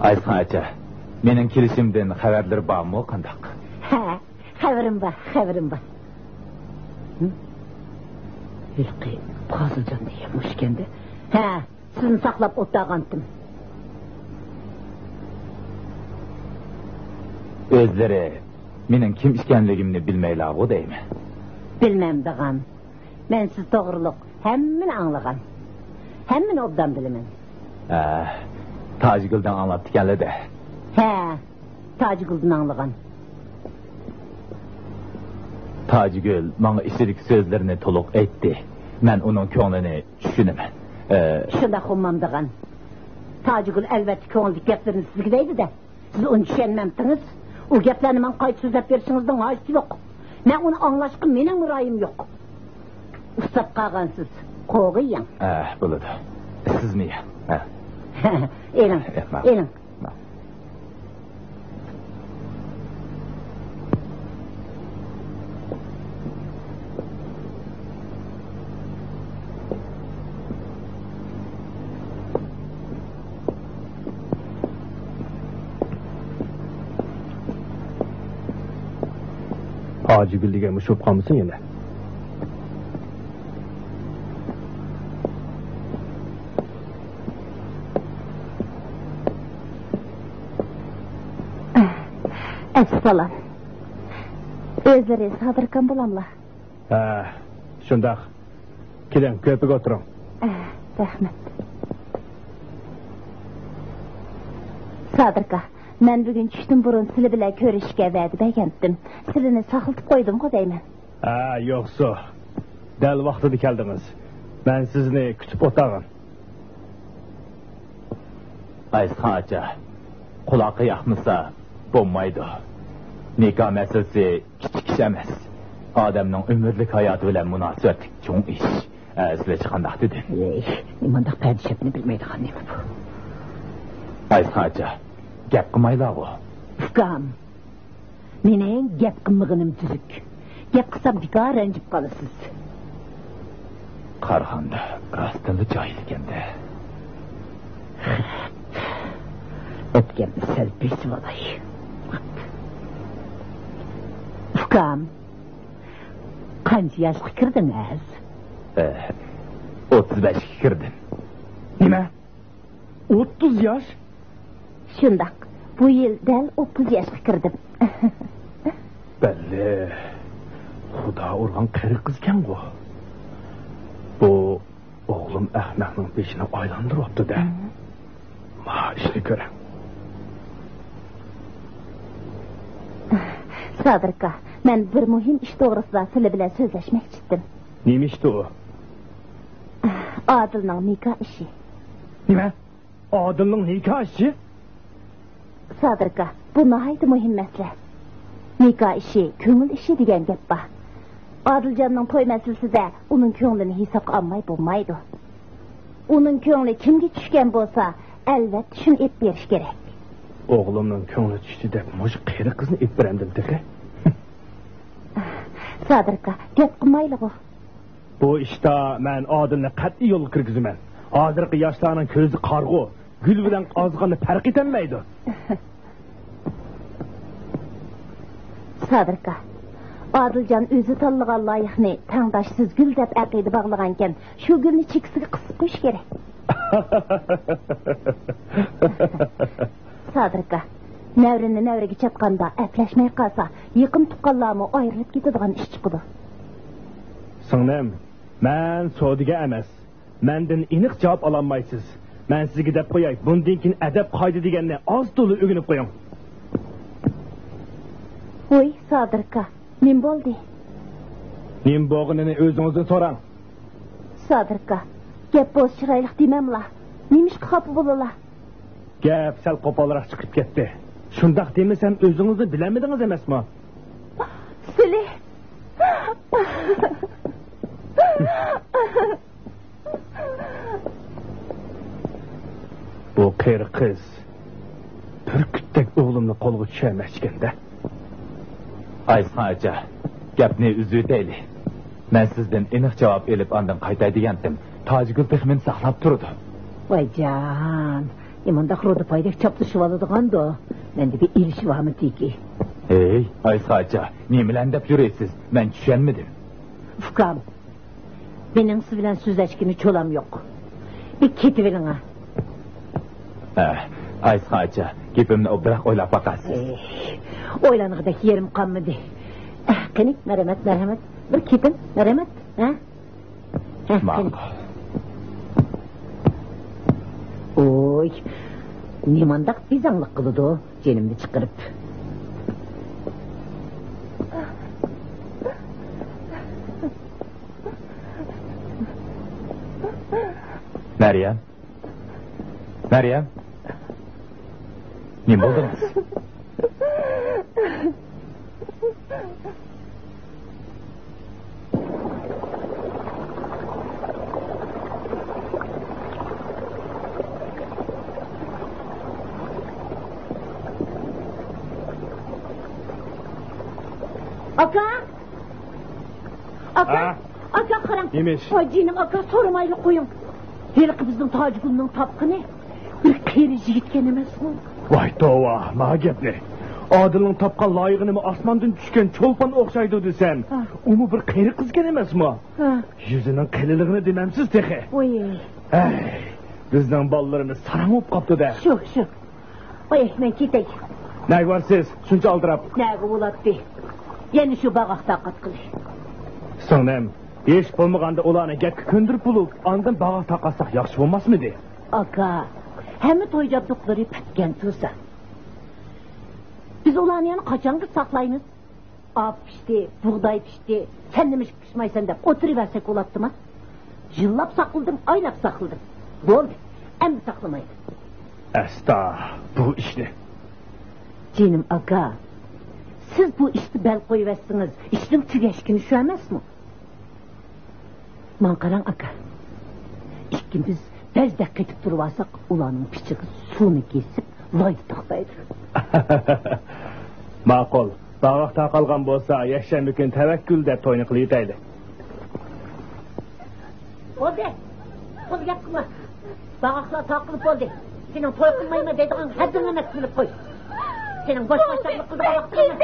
ئايسىخان ئاچا، مېنىڭ كېلىشىمدىن خەۋەرلىرى بارمۇ، قانداق؟ ھە، خەۋىرىم بار، خەۋىرىم بار. ھىم؟ ھېلىقى پازىلجان دېگەن مۇشۇ ئىكەندە. ھە. سىزنى ساقلاپ ئولتۇرغانتىم. ئۆزلىرى مېنىڭ كىم ئىكەنلىكىمنى بىلمەيلاغۇ دەيمەن. بىلمەمدىغان. مەن سىز توغرۇلۇق ھەممىنى ئاڭلىغان. ھەممىنى ئوبدان بىلىمەن. ھە، تاجىگۈلدىن ئاڭلاپتىكەنلىدە. ھە. تاجىگۈلدىن ئاڭلىغان. تاجىگۈل ماڭا ئىچىدىكى سۆزلىرىنى تولۇق ئېيتتى. مەن ئۇنىڭ كۆڭلىنى چۈشىنىمەن. ئە، شۇنداق ئۇممامدىغان. تاجىگۈل ئەلۋەتتە كۆڭلىدىكى گەپلىرىنى سىزگە دەيدۇ-دە. سىز ئۇنى چۈشەنمەمتىڭىز. ئۇ گەپلەرنى ماڭا قايتا سۆزلەپ بېرىشىڭىزنىڭ ھاجىتى يوق. مەن ئۇنى ئاڭلاشقا مېنىڭمۇ رايىم يوق. ئۇسساپ قالغانسىز. قوغۇيۇڭ. ئە، بولىدۇ. سىزمۇ يەڭ. ھە. ئېلىڭ، ئە، ماقۇل. ئېلىڭ. ھاجىگۈل دېگەن مۇشۇ بولۇپ قالمىسۇن يەنە. ئەسسالام. ئۆزلىرى سادىركام بولاملا؟ ھە، شۇنداق. كېلىڭ، كۆرپىگە ئولتۇرۇڭ. ئە، رەھمەت. سادىركا، مەن بۈگۈن چۈشتىن بۇرۇن سىلى بىلەن كۆرۈشۈشكە ۋەدە بەرگەنتىم. سىلىنى ساقلىتىپ قويدۇمغۇ دەيمەن. ھە، يوقسۇ. دەل ۋاقتىدا كەلدىڭىز. مەن سىزنى كۈتۈپ ئولتۇرغان. ئايسىخان ئاچا، قۇلاققا ياقمىسا بولمايدۇ. نىكاھ مەسىلىسى كىچىك ئىش ئەمەس. ئادەمنىڭ ئۆمۈرلۈك ھاياتى بىلەن مۇناسىۋەتلىك چوڭ ئىش. ئە، سىلەرچە قانداق دېدى؟ ۋەي، نېمانداق پەدىشەپنى بىلمەيدىغان نېمە بۇ؟ ئايسىخان ئاچا، گەپ قىلمايلاغۇ. ئۇكام، مېنىڭ گەپ قىلمىغىنىم تۈزۈك. گەپ قىلسام بىكار رەنجىپ قالىسىز. قارىغاندا راستتىنلا جاھىل ئىكەندە. ئۆپكەمنى سەل بېسىۋالاي. ئۇكام، قانچە ياشقا كىردىڭ ھەز؟ ئە، ئوتتۇز بەشكە كىردىم. نېمە؟ ئوتتۇز ياش؟ شۇنداق، بۇ يىل دەل ئوتتۇز ياشقا كىردىم. بەللى، خۇدا ئۇرغان قېرى قىزكەنغۇ. بۇ ئوغلۇم ئەخمەقنىڭ بېشىنى ئايلاندۇرۇۋاپتۇ-دە. ما ئىشنى كۆرە. سادىركا، مەن بىر مۇھىم ئىش توغرىسىدا سىلى بىلەن سۆزلەشمەكچىدىم. نېمە ئىشتۇ ئۇ؟ ئادىلنىڭ نىكاھ ئىشى. نېمە؟ ئادىلنىڭ نىكاھ ئىشى؟ سادىركا، بۇ ناھايىتى مۇھىم مەسىلە. نىكاھ ئىشى، كۆڭۈل ئىشى دېگەن گەپ بار. ئادىلجاننىڭ توي مەسىلىسىدە ئۇنىڭ كۆڭلىنى ھېسابقا ئالماي بولمايدۇ. ئۇنىڭ كۆڭلى كىمگە چۈشكەن بولسا، ئەلۋەتتە شۇنى ئېلىپ بېرىش كېرەك. ئوغلۇمنىڭ كۆڭلى چۈشتى دەپ مۇشۇ قېرى قىزنى ئېلىپ بېرەمدىم تېخى؟ سادىركا، گەپ قىلمايلىغۇ. بۇ ئىشتا مەن ئادىلنى قەتئىي يولغا كىرگۈزىمەن. ھازىرقى ياشلارنىڭ كۆزى قارىغۇ، گۈل بىلەن قازغاننى پەرق ئېتەلمەيدۇ. سادىركا، ئادىلجان ئۆزى تاللىغان لايىقنى تەڭداشسىز گۈل دەپ ئەقىدە باغلىغانىكەن، شۇ گۈلنى چېكىسىگە قىسىپ قويۇش كېرەك. سادىركا، نەۋرىنى نەۋرىگە چاتقاندا ئەپلەشمەي قالسا، يېقىن تۇغقانلارمۇ ئايرىلىپ كېتىدىغان ئىش چىقىدۇ. سىڭلىم، مەن سودىگەر ئەمەس. مەندىن ئېنىق جاۋاب ئالالمايسىز. مەن سىزگە دەپ قوياي، بۇندىن كېيىن ئەدەپ-قائىدە دېگەننى ئاز-تولا ئۆگىنىپ قويۇڭ. ۋوي، سادىركا، نېمە بولدى؟ نېمە بولغىنىنى ئۆزىڭىزدىن سوراڭ. سادىركا، گەپ بولسا چىرايلىق دېمەملا. نېمىشقا خاپا بولىلا؟ گەپ سەل قوپالراق چىقىپ كەتتى. شۇنداق دېمىسەم، ئۆزىڭىزنى بىلەلمىدىڭىز ئەمەسمۇ؟ سىلى. بۇ قېرى قىز بۈركۈتتەك ئوغلۇمنى قولغا چۈشۈرمەكچىكەن-دە. ئايسىخان ئاچا، گەپنى ئۈزۈۋېتەيلى. مەن سىزدىن ئېنىق جاۋاب ئېلىپ، ئاندىن قايتاي دېگەنتىم. تاجىگۈل تېخى مېنى ساقلاپ تۇرىدۇ. ۋايجان، نېمانداق رۇدىپايدەك چاپلىشىۋالىدىغاندۇ؟ مەندە بىر ئېلىشى بارمىتىكى؟ ھېي، ئايسىخان ئاچا، نېمىلەرنى دەپ يۈرىسىز؟ مەن چۈشەنمىدىم. ئۇكام، مېنىڭ سىز بىلەن سۆزلەشكىنى چولام يوق. بىر كېتىۋېلىڭە. ھە، ئايسىخان ئاچا، گېپىمنى ئوبدانراق ئويلاپ باقارسىز. ئېي، ئويلانغۇدەك يېرىم قالمىدى. ئە، قېنى، مەرھەمەت، مەرھەمەت. بىر كېتىڭ، مەرھەمەت. ھە؟ ھە، قېنى. ماقۇل. ئوي، نېمانداق بىزاڭلىق قىلىدۇ، جېنىمنى چىقىرىپ. مەريەم. مەريەم. نېمە بولدىڭىز؟ ئاكا! ئاكا! ھە؟ ئاكا، قاراڭ. نېمە ئىش؟ ۋاي جېنىم ئاكا، سورىمايلا قويۇڭ. ھېلىقى بىزنىڭ تاجىگۈلنىڭ تاپقىنى بىر قېرى يىگىتكەن ئەمەسمۇ؟ ۋاي توۋا، ما گەپنى. ئادىلنىڭ تاپقان لايىقى نېمە ئاسماندىن چۈشكەن چولپان ئوخشايدۇ دېسەم، ھە. ئۇمۇ بىر قېرى قىزكەن ئەمەسمۇ؟ ھە. يۈزىنىڭ قېلىنلىقىنى دېمەمسىز تېخى. ۋاي. ھەي، بىزنىڭ بالىلىرىمىز ساراڭ بولۇپ قاپتۇ-دە. شۇ، شۇ. ۋاي، مەن كېتەي. نەگە بارسىز، شۇنچە ئالدىراپ؟ نەگە بولاتتى؟ يەنە شۇ باغاق تاقاتقىلى. سىڭلىم، ھېچ بولمىغاندا ئۇلارنى گەپكە كۆندۈرۈپ بولۇپ، ئاندىن باغاق تاقاتساق ياخشى بولماسمىدى؟ ئاكا، ھەممە توي جابدۇقلىرى پۈتكەن تۇرسا، بىز ئۇلارنى يەنە قاچانغا ساقلايمىز؟ ئاپ پىشتى، بۇغداي پىشتى، سەن نېمىشقا پىشمايسەن دەپ ئولتۇرۇۋەرسەك بولاتتىما؟ يىللاپ ساقلىدىم، ئايلاپ ساقلىدىم. بولدى، ئەمدى ساقلىمايمەن. ئەستا، بۇ ئىشنى. جېنىم ئاكا، سىز بۇ ئىشتا بەل قويۇۋەتسىڭىز، ئىشنىڭ تۈگەشكىنى شۇ ئەمەسمۇ؟ ماڭا قاراڭ، ئاكا. ئىككىمىز بەزدەك قېتىپ تۇرۇۋالساق، ئۇلارنىڭ پىچىقى سۇنى كېسىپ، لايدا توختايدۇ. ماقۇل. باغاق تاقالغان بولسا، يەكشەنبە كۈنى تەۋەككۈل دەپ توينى قىلىۋېتەيلى. بولدى. قول گەپ قىلما. باغاقلار تاقىلىپ بولدى. سېنىڭ توي قىلمايمەن دەيدىغان ھەددىڭ ئەمەس، بىلىپ قوي. سېنىڭ بوش باشلىقلىق قىلىدىغان ۋاقتىڭ ئەمەس.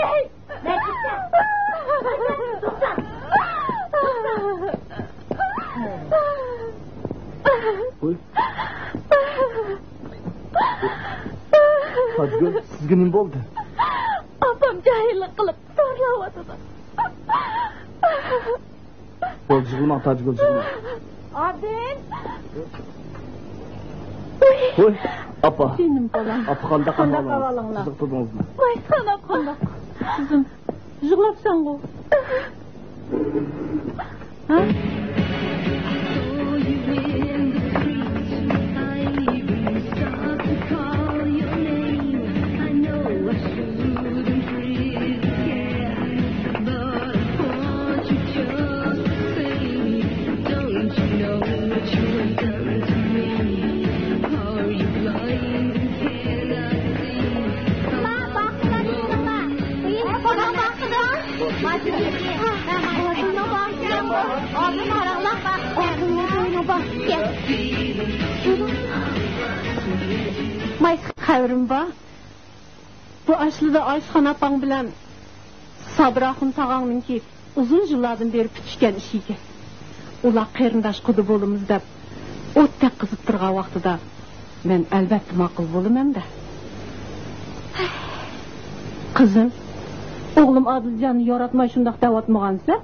ۋوي. تاجگۈل، سىزگە نېمە بولدى؟ ئاپام جاھىللىق قىلىپ زورلاۋاتىدۇ. بولدى، يىغلىماڭ، تاجگۈل، يىغلىماڭ. ئادىل! ۋوي، ئاپا. جېنىم بالام. ئاپا، قانداق ئەھۋالىڭىز؟ قىزىقتۇردىڭىزمۇ؟ ۋايسان ئاپا. قانداق؟ قىزىم، يىغلاپسەنغۇ؟ ھە؟ مايسا خەۋىرىم بار. بۇ ئاشلىدا ئايسىخان ئاپاڭ بىلەن سابىر ئاخۇن تاغاڭنىڭكى ئۇزۇن يىللاردىن بېرى پۈتۈشكەن ئىشى ئىكەن. ئۇلار قېرىنداش قۇدا بولىمىز دەپ ئوتتەك قىزىپ تۇرغان ۋاقتىدا، مەن ئەلۋەتتە ماقۇل بولىمەن-دە. قىزىم، ئوغلۇم ئادىلجاننى ياراتماي شۇنداق دەۋاتمىغانسەن؟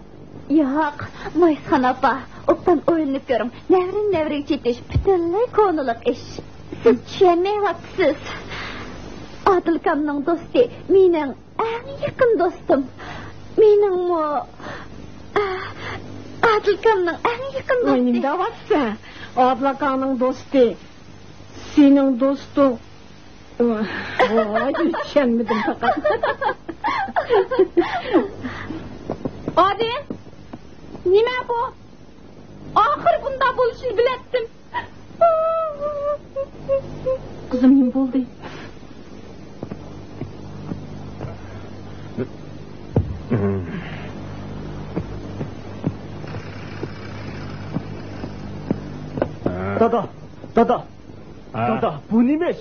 ياق، مايسىخان ئاپا، ئوبدان ئويلىنىپ كۆرۈڭ، نەۋرىدىن نەۋرىگە چېتىش پۈتۈنلەي كونىلىق ئىش. سىز چۈشەنمەيۋاتىسىز. ئادىلكامنىڭ دوستى مېنىڭ ئەڭ يېقىن دوستۇم. مېنىڭمۇ، ئادىلكامنىڭ ئەڭ يېقىن دوستى. ۋاي، نېمە دەۋاتىسەن؟ ئادىل ئاكاڭنىڭ دوستى سېنىڭ دوستۇڭ. ۋاي، چۈشەنمىدىم پەقەت. ئادىل، نېمە بۇ؟ ئاخىرى بۇنداق بولۇشىنى بىلەتتىم. قىزىم، نېمە بولدى؟ دادا، ھە؟ دادا، بۇ نېمە ئىش؟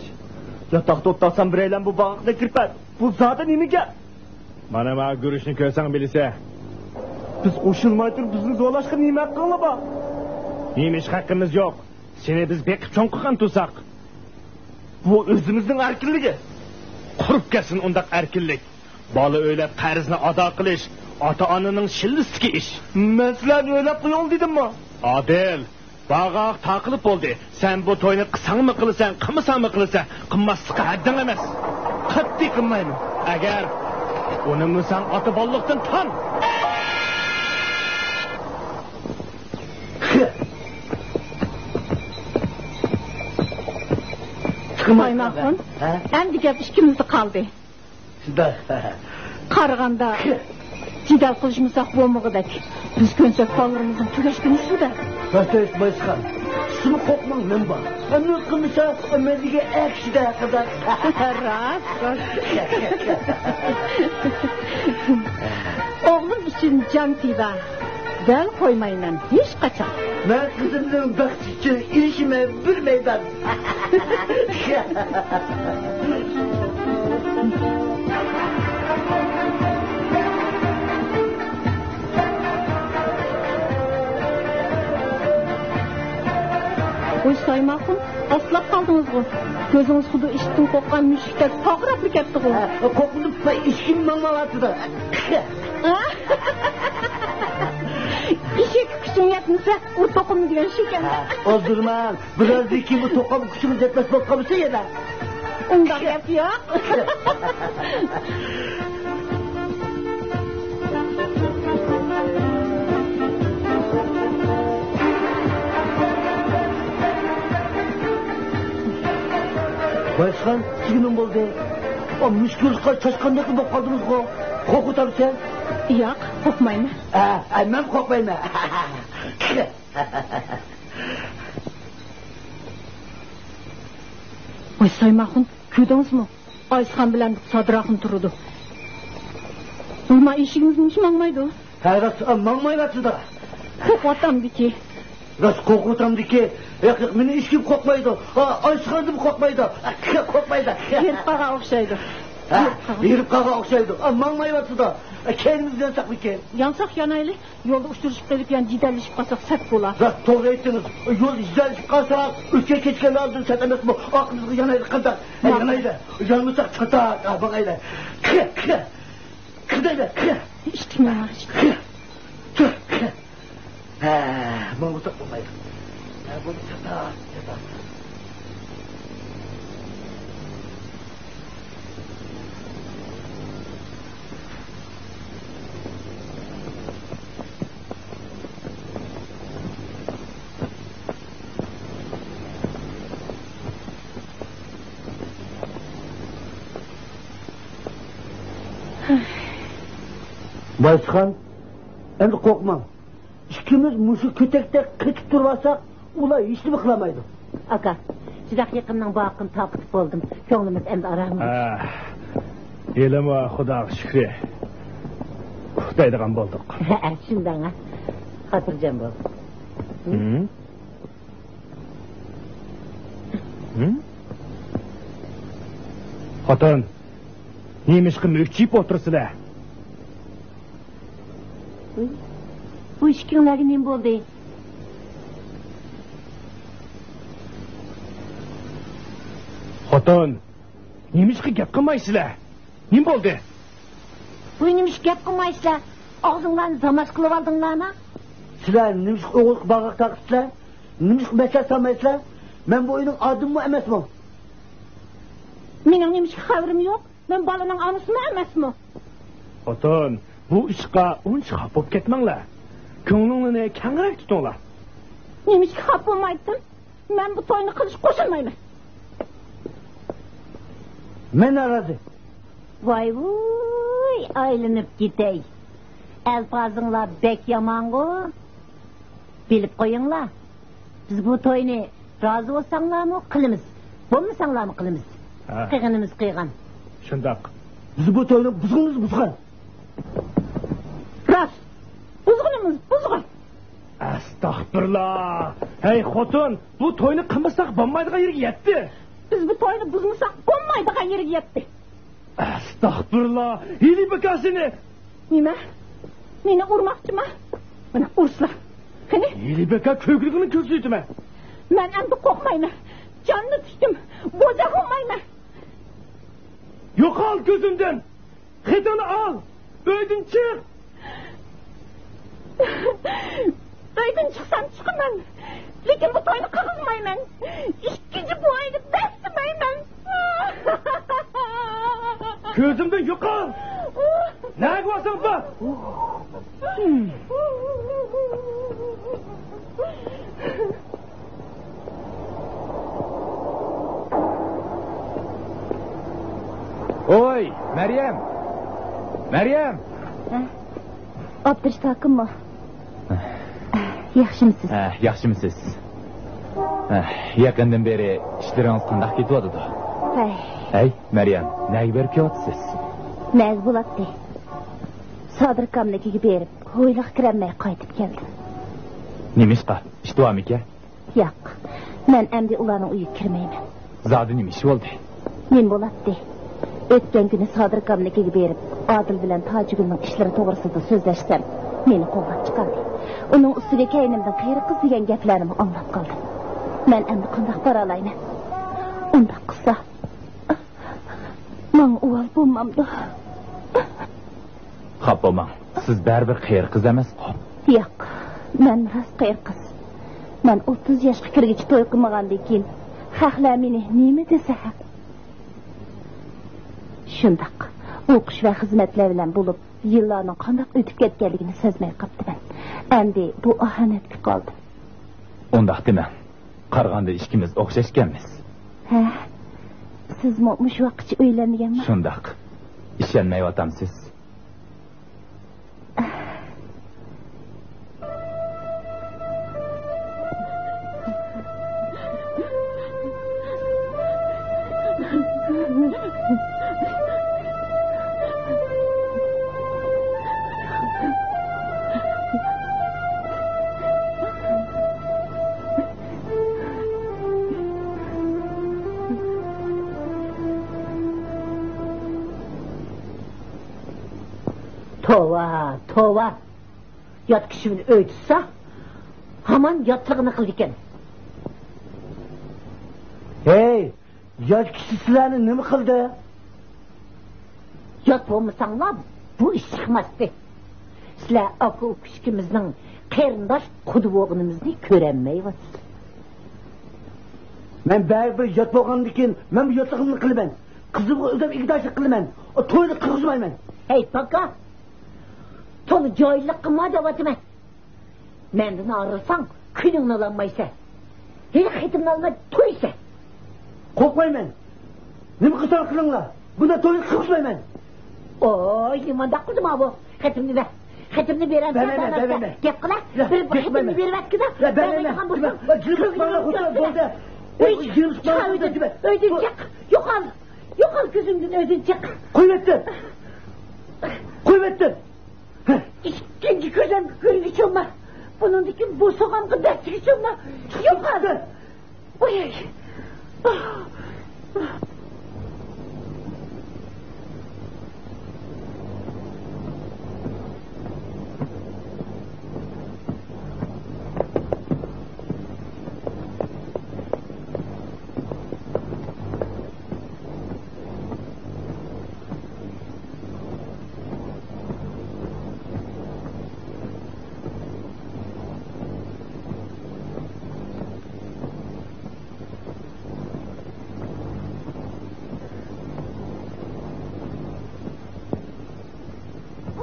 ياتاقتا ئولتۇرسام بىرەيلەن بۇ باغاقنى كىرىپ بەر. بۇ زادى نېمە گەپ؟ مانا ماڭا گۈرۈچنى كۆرسەڭ بىلىسەن. بىز قوشۇلماي تۇرۇپ بىزنى زورلاشقا نېمە ھەققىڭلار بار؟ نېمە ئىش ھەققىمىز يوق؟ سېنى بىز بېقىپ چوڭ قىلغان تۇرساق. بۇ ئۆزىمىزنىڭ ئەركىنلىكى. قۇرۇپ كەتسۇن ئۇنداق ئەركىنلىك. بالا ئۆيلەپ قەرزنى ئادا قىلىش ئاتا-ئانىنىڭ شىللىسىدىكى ئىش. مەن سىلەرنى ئۆيلەپ قويۇڭ دېدىممۇ؟ ئادىل، باغاق تاقىلىپ بولدى. سەن بۇ توينى قىلساڭمۇ قىلىسەن، قىلمىساڭمۇ قىلىسەن. قىلماسلىققا ھەددىڭ ئەمەس. قەتئىي قىلمايمەن. ئەگەر ئۇنىمىساڭ ئاتا بالىلىقتىن تان. قايماققۇن، ھە؟ ئەمدى گەپ ئىككىمىزدە قالدى. شۇنداق. قارىغاندا، جېدەل قىلىشمىساق بولمىغۇدەك. بىز كۆنسەك، بالىلىرىمىزنىڭ تۈگەش كۈنى شۇ-دە. راست ئېيتمايسىزغان. سىزمۇ قورقماڭ، مەن بار. ئەمدى قىلمىسا، مەن دېگەن ئەكسىدە قىلار. راست، راست. ئوغلۇم ئۈچۈن جان پىدا. دەل قويمايمەن ھېچقاچان. مەن قىزىمنىڭ بەختى ئۈچۈن ئېلىشىمەن بىر مەيدان. ۋوي سايماقۇن، ئاسلاپ قالدىڭىزغۇ. كۆزىڭىز خۇددى ئىشىكتىن قورققان مۈشۈكتەك پارقىراپلا كەتتىغۇ. ھە، قورقۇپ ئىشىكىم ماڭمايۋاتىدۇ. ئېشەككە كۈچۈڭ يەتمىسە، ئۇر توقۇمنى دېگەن شۇ ئىكەن. ھە، ئازدۇرماڭ. بىراز كېيىن بۇ توقۇم كۈچىڭىز يەتمەس بولۇپ قالمىسا يەنە. ئۇنداق گەپ يوق. باشقان، ئىككى كۈنۈم بولدى. ئا، مۈشكۈل چاشقاندەك بولۇپ قالدىڭىزغۇ. قورقۇتامسەن؟ ياق، قورقمايمەن. ئە، ئە، مەن قورقمايمەن. ۋاي سايماخۇن، كۆردىڭىزمۇ؟ ئايسىخان بىلەن سادىراخۇن تۇرىدۇ. بۇ ما ئېشىكىمىز نېمىشقا ماڭمايدۇ؟ ھە، راست، ماڭمايۋاتىدۇ. قورقۇۋاتامدىكى. راست قورقۇۋاتامدىكى. ياق، ياق، مېنىڭ ئېشىكىم قورقمايدۇ. ئا، ئايسىخاندىن قورقمايدۇ. قورقمايدۇ. ھېرىپ قالغان ئوخشايدۇ. ھە، ھېرىپ قالغان. ھېرىپ قالغان ئوخشايدۇ. ئا، ماڭمايۋاتىدۇ. ئا، كەينىمىزدىن يانساقمىكىن؟ يانساق يانايلى. يولدا ئۇچرىشىپ قېلىپ، يەنە جېدەللىشىپ قالساق سەت بولا. راست، توغرا ئېيتتىڭىز. يولدا جېدەللىشىپ قالساق، ئۆتكەن كەچكەنلەر ئالدىدا سەت ئەمەسمۇ؟ ئارقىمىزغا يانايلى قانداق؟ ھە، ماقۇل. يانايلى. يانمىساق چاتاق، ھە، ماڭايلى. قى، قى. قى دەيلى، قى. ئىشتىكمۇ؟ قى. تۇر، قى. ھە، ماڭمىساق بولمايدۇ. ھە، بولدى، چاتاق، چاتاق. بايسىخان، ئەمدى قورقماڭ. ئىككىمىز مۇشۇ كۆتەكتە قېتىپ تۇرۇۋالساق، ئۇلار ھېچنېمە قىلالمايدۇ. ئاكا، جىداق يېقىننىڭ باققىنى تارقىتىپ بولدۇم. كۆڭلىمىز ئەمدى ئارام ئالدى. ھە، ھېلىمۇ خۇداغا شۈكرى. ئۇخلايدىغان بولدۇق. ھە، شۇنداق، ھە. خاتىرجەم بول. ھە؟ ھە؟ ھە؟ خوتۇن، نېمىشقا مۈكچىيىپ ئولتۇرىسىلەر؟ بۇ ئىككىڭلارغا نېمە بولدى؟ خوتۇن، نېمىشقا گەپ قىلمايسىلەر؟ نېمە بولدى؟ بۇ نېمىشقا گەپ قىلمايسىلەر؟ ئاغزىڭلارنى زاماس قىلىۋالدىڭلارمۇ؟ سىلەر نېمىشقا ئوغۇل باغاق تارتىپسىلەر؟ نېمىشقا مەسلىھەت سالمايسىلەر؟ مەن بۇ ئۆينىڭ ئادىمىمۇ ئەمەسمۇ؟ مېنىڭ نېمىشقا خەۋىرىم يوق؟ مەن بالىنىڭ ئانىسىمۇ ئەمەسمۇ؟ خوتۇن، بۇ ئىشقا ئۇنچە خاپا بولۇپ كەتمەڭلار. كۆڭلۈڭلارنى كەڭرەك تۇتۇڭلار. نېمىشقا خاپا بولمايتتىم؟ مەن بۇ توينى قىلىشقا قوشۇلمايمەن. مەن نارازى. ۋاي ۋۇي، ئايلىنىپ كېتەي. ئەلپازىڭلار بەك يامانغۇ. بىلىپ قويۇڭلار، بىز بۇ توينى رازى بولساڭلارمۇ قىلىمىز، بولمىساڭلارمۇ قىلىمىز. ھە. قىلغىنىمىز قىلغان. شۇنداق. بىز بۇ توينى بۇزغىنىمىز بۇزغان. راست. بۇزغىنىمىز بۇزغان. ھە. ئەستەغپۇرۇللا! ھەي خوتۇن، بۇ توينى قىلمىساق بولمايدىغان يېرىگە يەتتى. بىز بۇ توينى بۇزمىساق بولمايدىغان يېرىگە يەتتى. ئەستەغپۇرۇللا! ھېلى بىكار سېنى! نېمە؟ مېنى ئۇرماقچىما؟ مانا ئۇرسىلا. قېنى؟ ھېلى بىكار كۆكرىكىڭنى كۆرسىتىمەن. مەن ئەمدى قورقمايمەن. جاننى تىكتىم. بوزەك بولمايمەن. يوقال كۆزۈمدىن! خېتىڭنى ئال! ئۆيدىن چىق! ئۆيدىن چىقسام چىقىمەن، لېكىن بۇ توينى قىلغۇزمايمەن. ئىككىنچى بويىنى بەسمەيمەن. كۆزۈمدىن يوقال! نەگە بارساڭ بار! ھوي، مەريەم! مەريەم! ھە؟ ئابدۇرۇش ھاكىممۇ؟ ياخشىمۇسىز؟ ھە، ياخشىمۇسىز؟ ھە، يېقىندىن بېرى ئىشلىرىڭىز قانداق كېتىۋاتىدۇ؟ ھەي. ھەي، مەريەم، نەگە بېرىپ كېلىۋاتىسىز؟ نەگە بولاتتى؟ سادىر ئاكامنىڭكىگە بېرىپ، ھويلىغا كىرەلمەي قايتىپ كەلدىم. نېمىشقا؟ ئىش بارمىكەن؟ ياق، مەن ئەمدى ئۇلارنىڭ ئۆيىگە كىرمەيمەن. زادى نېمە ئىش بولدى؟ نېمە بولاتتى؟ ئۆتكەن كۈنى سادىر ئاكامنىڭكىگە بېرىپ، ئادىل بىلەن تاجىگۈلنىڭ ئىشلىرى توغرىسىدا سۆزلەشسەم، مېنى قوغلاپ چىقاردى. ئۇنىڭ ئۈستىگە كەينىمدىن قېرى قىز دېگەن گەپلەرنىمۇ ئاڭلاپ قالدىم. مەن ئەمدى قانداق بارالايمەن؟ ئۇنداق قىلسا، ماڭا ئۇۋال بولمامدۇ؟ خاپا بولماڭ، سىز بەرىبىر قېرى قىز ئەمەسقۇ. ياق، مەن راست قېرى قىز. مەن ئوتتۇز ياشقا كىرگۈچە توي قىلمىغاندىن كېيىن، خەقلەر مېنى نېمە دېسە ھەق. شۇنداق، ئوقۇش ۋە خىزمەتلەر بىلەن بولۇپ، يىللارنىڭ قانداق ئۆتۈپ كەتكەنلىكىنى سەزمەي قاپتىمەن. ئەمدى بۇ ئاھانەتكە قالدىم. ئۇنداق دېمەڭ. قارىغاندا ئىككىمىز ئوخشاشكەنمىز. ھە، سىزمۇ مۇشۇ ۋاقىتقىچە ئۆيلەنمىگەنما؟ شۇنداق. ئىشەنمەيۋاتامسىز؟ توۋا، توۋا. يات كىشىنى ئۆي تۇتسا، ھامان ياتلىقىنى قىلىدىكەن. ھەي، يات كىشى سىلەرنى نېمە قىلدى؟ يات بولمىساڭلار، بۇ ئىش چىقماستى. سىلەر ئاكا ئۇكا ئىككىمىزنىڭ قېرىنداش قۇدا بولغىنىمىزنى كۆرەلمەيۋاتىسىز. مەن بەرىبىر يات بولغاندىن كېيىن مەن بۇ ياتلىقىمنى قىلىمەن. قىزىمغا ئۆزۈم ئىگىدارچىلىق قىلىمەن. ئۇ توينى قىلغۇزمايمەن. ھەي، پاكا! تولا جاھىللىق قىلما دەۋاتىمەن. مەندىن ئايرىلساڭ، كۈنۈڭنى ئالالمايسەن. ھېلى خېتىمنى ئالماي تويسەن. قورقمايمەن. نېمە قىلساڭ قىلىڭلار. بۇنداق توينى قىلغۇزمايمەن. ئوي، نېمانداق قىلدىم ئاۋۇ؟ خېتىمنى بەر. خېتىمنى بېرەمسەن، بەرمەيمەن، بەرمەيمەن. گەپ قىلا. يا، بىر گەپ خېتىمنى قىلمايمەن. بېرىۋەتكىنە. يا، بەرمەيمەن. بەرمەيدىغان بولساڭ، يا، جىنىم كۆزۈڭنى چىقار، بولدى. ئۆيدىن چىق. يوقال. يوقال، كۆزۈمدىن ئۆيدىن چىق. قويۇۋەتتىم. قويۇۋەتتىم. ئىككىنچى كۆزۈمگە كۆرۈنگۈچى بولما. بۇنىڭدىكى بوسۇغامغا دەسسىگۈچى بولما. يوقال. ئوي.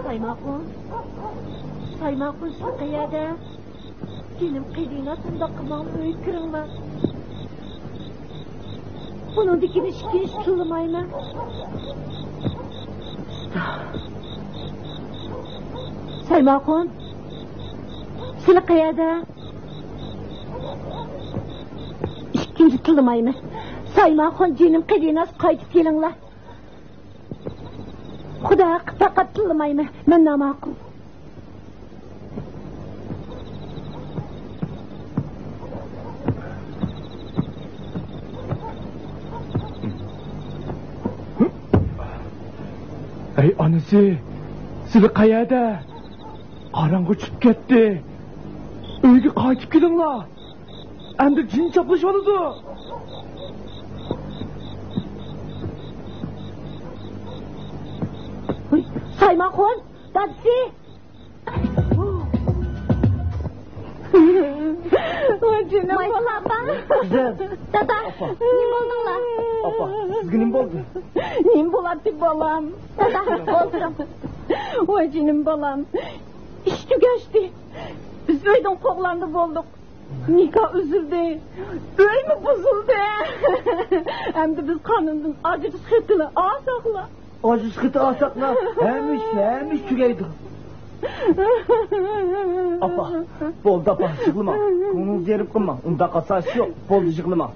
سايماقۇن، سايماقۇن، سىز قەيەردە؟ جېنىم قېدىنا، شۇنداق قىلماڭ، ئۆيگە كىرىڭلار. بۇنىڭدىن كېيىن ئىككىنچى تىللىمايمەن. سايماخۇن، سىلى قەيەردە؟ ئىككىنچى تىللىمايمەن. سايماخۇن، جېنىم قېدىناس، قايتىپ كېلىڭلار. خۇدا ھەققى، پەقەت تىللىمايمەن. مەن ناماقۇل. ئەي ئانىسى، سىلى قەيەردە؟ قاراڭغۇ چۈشۈپ كەتتى. ئۆيگە قايتىپ كېلىڭلار. ئەمدى جىن چاپلىشىۋالىدۇ. ھۇي، سايماخۇن، دادىسى! ۋاي جېنىم بالام. قىزىم. دادا، نېمە بولدۇڭلار؟ ئاپا، سىزگە نېمە بولدى؟ نېمە بولاتتى بالام؟ دادا، ئولتۇرۇڭ. ۋاي جېنىم بالام. ئىش تۈگەشتى. بىز ئۆيدىن قوغلاندى بولدۇق. نىكاھ ئۈزۈلدى. ئۆيمۇ بۇزۇلدى. ئەمدى بىز قانۇندىن ئاجرىشىش خېتىنى ئالساقلا. ئاجرىشىش خېتى ئالساقلا، ھەممە ئىش، ھەممە ئىش تۈگەيدۇ. ئاپا، بولدى ئاپا، يىغلىما. كۆڭلىڭىزنى يېرىم قىلماڭ. ئۇنداق ئاساس يوق. بولدى، يىغلىما.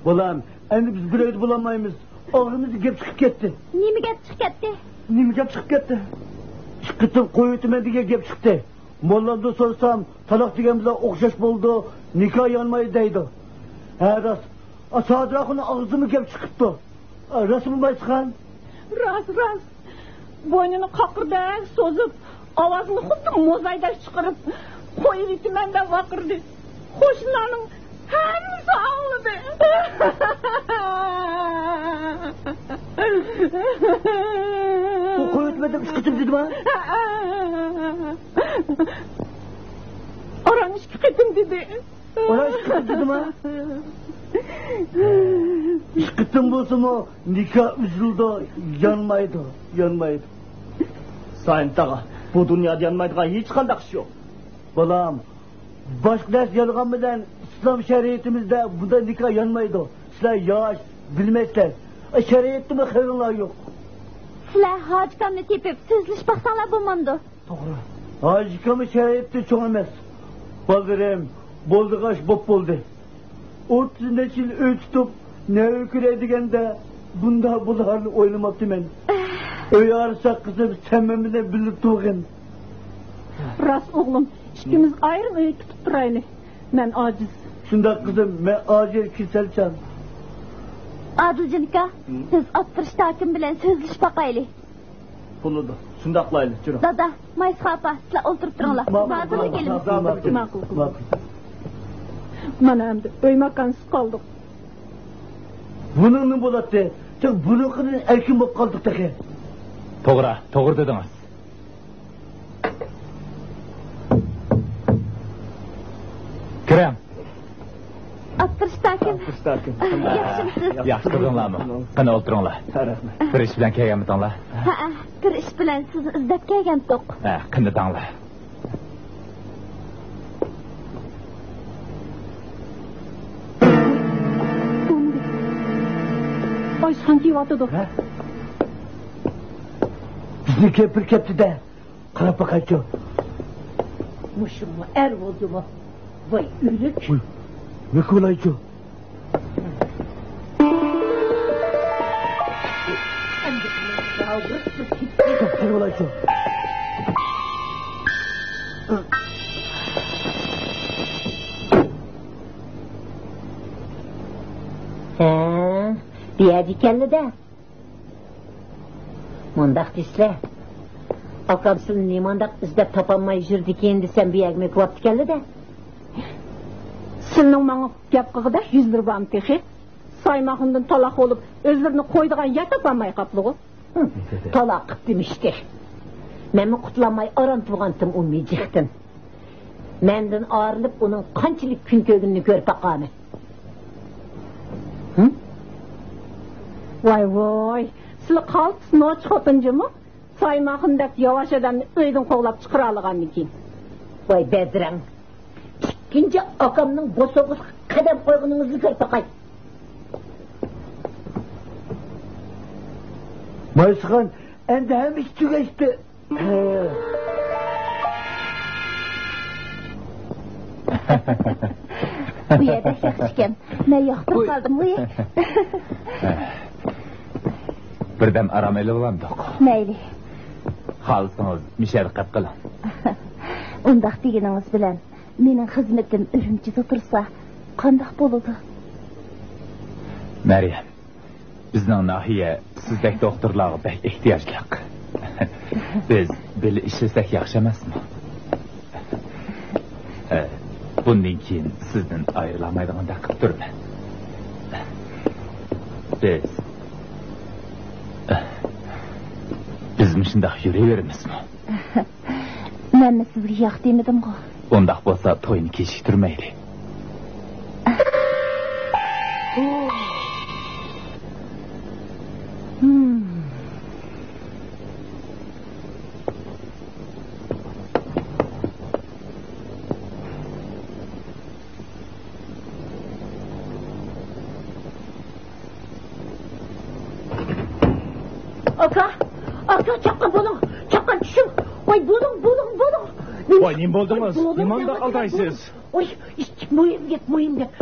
بالام، ئەمدى بىز بىر ئۆيدە بولالمايمىز. ئاغزىمىزدا گەپ چىقىپ كەتتى. نېمە گەپ چىقىپ كەتتى؟ نېمە گەپ چىقىپ كەتتى؟ ئىككى قېتىم قويۇۋېتىمەن دېگەن گەپ چىقتى. موللامدىن سورىسام، تالاق دېگەن بىلەن ئوخشاش بولىدۇ، نىكاھ يانمايدۇ دەيدۇ. ھە، راست. ئا، سادىر ئاخۇننىڭ ئاغزىدىنمۇ گەپ چىقىپتۇ. ئا، راستمۇ، مايسىخان؟ راست، راست. بوينىنى قاقىردەك سوزۇپ، ئاۋازىنى خۇددى موزايدەك چىقىرىپ، «قويۇۋېتىمەن» دەپ ۋارقىرىدى. قوشنىلارنىڭ ھەممىسى ئاڭلىدى. ئۇ قويۇۋېتىمەن دەپ ئىككى قېتىم دېدىما؟ ئاران ئىككى قېتىم دېدى. ئاران ئىككى قېتىم دېدىما؟ ئىككى قېتىم بولسىمۇ نىكاھ ئۈزۈلىدۇ، يانمايدۇ، يانمايدۇ. سايىم تاغا، بۇ دۇنيادا يانمايدىغان ھېچقانداق ئىش يوق. بالام، باشقا نەرسە يانغان بىلەن ئىسلام شەرىئىتىمىزدە بۇنداق نىكاھ يانمايدۇ. سىلەر ياش، بىلمەيسىلەر. شەرىئەتتىمۇ خەۋىرىڭلار يوق. سىلەر ھاجىكامنى تېپىپ سۆزلىشىپ باقساڭلار بولمامدۇ؟ توغرا. ھاجىكاممۇ شەرىئەتتىن چوڭ ئەمەس. بالىلىرىم، بولىدىغان ئىش بوپ بولدى. ئوتتۇز نەچچە يىل ئۆي تۇتۇپ، نەۋە كۆرەي دېگەندە، بۇنداق بولارنى ئويلىماپتىمەن. ئۆي ئارىسا قىزىم، سەن مەن بىلەن بىللە تۇرغىن. راست ئوغلۇم، ئىككىمىز ئايرىم ئۆي تۇتۇپ تۇرايلى. مەن ئاجىز. شۇنداق قىزىم، مەن ئاجىز، كېسەلچان. ئادىلجان ئاكا، بىز ئاتتىرىش تاكىم بىلەن سۆزلىشىپ باقايلى. بولىدۇ. شۇنداق قىلايلى، جۈرۈڭ. دادا، مايسىخان ئاپا، سىلەر ئولتۇرۇپ تۇرۇڭلار. ماقۇل، ماقۇل، ماقۇل. ماقۇل. مانا ئەمدى ئۆي ماكانسىز قالدۇق. بۇنىڭ نېمە بولاتتى؟ تېخى بۇرۇنقىدىن ئەركىن بولۇپ قالدۇق تېخى. توغرا، توغرا دېدىڭىز. كىرىڭ. ئاتتىرىش تاكىم. ئاتتىرىش تاكىم. ياخشىمۇسىز؟ ياخشى تۇردۇڭلارمۇ؟ قېنى، ئولتۇرۇڭلار. ھە، رەھمەت. بىر ئىش بىلەن كەلگەنمىدىڭلار؟ ھەئە، بىر ئىش بىلەن سىزنى ئىزدەپ كەلگەنتۇق. ھە، قېنى دەڭلار. ئايسىخان كېلىۋاتىدۇ. ھە؟ بىزنى كەمپىر كەپتۇ-دە. قاراپ باقايچۇ. مۇشۇممۇ ئەر بولدىمۇ؟ ۋاي ئۆلۈك. ۋاي، نېمە بولايچۇ؟ نېمە بولايچۇ؟ ھە، بۇ يەردە ئىكەنلا-دە. مۇنداق دېسىلە، ئاكام سىلىنى نېمانداق ئىزدەپ تاپالماي يۈرىدىكىن دېسەم، بۇ يەرگىمۇ كېلىۋاپتىكەنلا-دە. سىلىنىڭ ماڭا گەپ قىلغۇدەك يۈزلىرى بارمۇ تېخى؟ سايماخۇندىن تالاق بولۇپ، ئۆزلىرىنى قويىدىغان يەر تاپالماي قاپلىغۇ. ھىم، تالاق قىپتىمىش تېخى. مەنمۇ قۇتۇلالماي ئاران تۇرغانتىم ئۇ مىجىقتىن. مەندىن ئايرىلىپ، ئۇنىڭ قانچىلىك كۈن كۆرگىنىنى كۆرۈپ باقارمەن. ھىم؟ ۋاي، ۋاي، سىلى قالتىس نوچى خوتۇن جۇمۇ؟ سايماخۇندەك ياۋاش ئادەمنى ئۆيدىن قوغلاپ چىقىرالىغاندىكىن. ۋاي، بەزرەڭ. ئىككىنچى ئاكامنىڭ بوسۇغىسىغا قەدەم قويغىنىڭىزنى كۆرۈپ باقاي. مايسىخان، ئەمدى ھەممە ئىش تۈگەشتى. بۇ يەردە ياخشىكەن. مەن ياقتۇرۇپ قالدىم، ۋۇي. بىردەم ئارام ئېلىۋالاندۇق. مەيلى. خالىسىڭىز، مىشەدە قېپ قېلىڭ. ئۇنداق دېگىنىڭىز بىلەن، مېنىڭ خىزمىتىم ئۈرۈمچىدە تۇرسا، قانداق بولىدۇ؟ مەريەم، بىزنىڭ ناھىيە سىزدەك دوختۇرلارغا بەك ئېھتىياجلىق. بىز بىللە ئىشلىسەك ياخشى ئەمەسمۇ؟ ھە، بۇندىن كېيىن سىزدىن ئايرىلالمايدىغاندەك قىلىپ تۇرىمەن. بىز، بىز مۇشۇنداق يۈرۈۋېرىمىزمۇ؟ مەنمۇ سىزگە ياق دېمىدىمغۇ؟ ئۇنداق بولسا توينى كېچىكتۈرمەيلى. ئاكا، ئاكا، چاققان بولۇڭ، چاققان چۈشۈڭ. ۋاي بولۇڭ، بولۇڭ، بولۇڭ. ۋاي، نېمە بولدىڭىز؟ نېمانداق ئالدايسىز؟ ۋاي، مۇھىم گەپ، مۇھىم گەپ.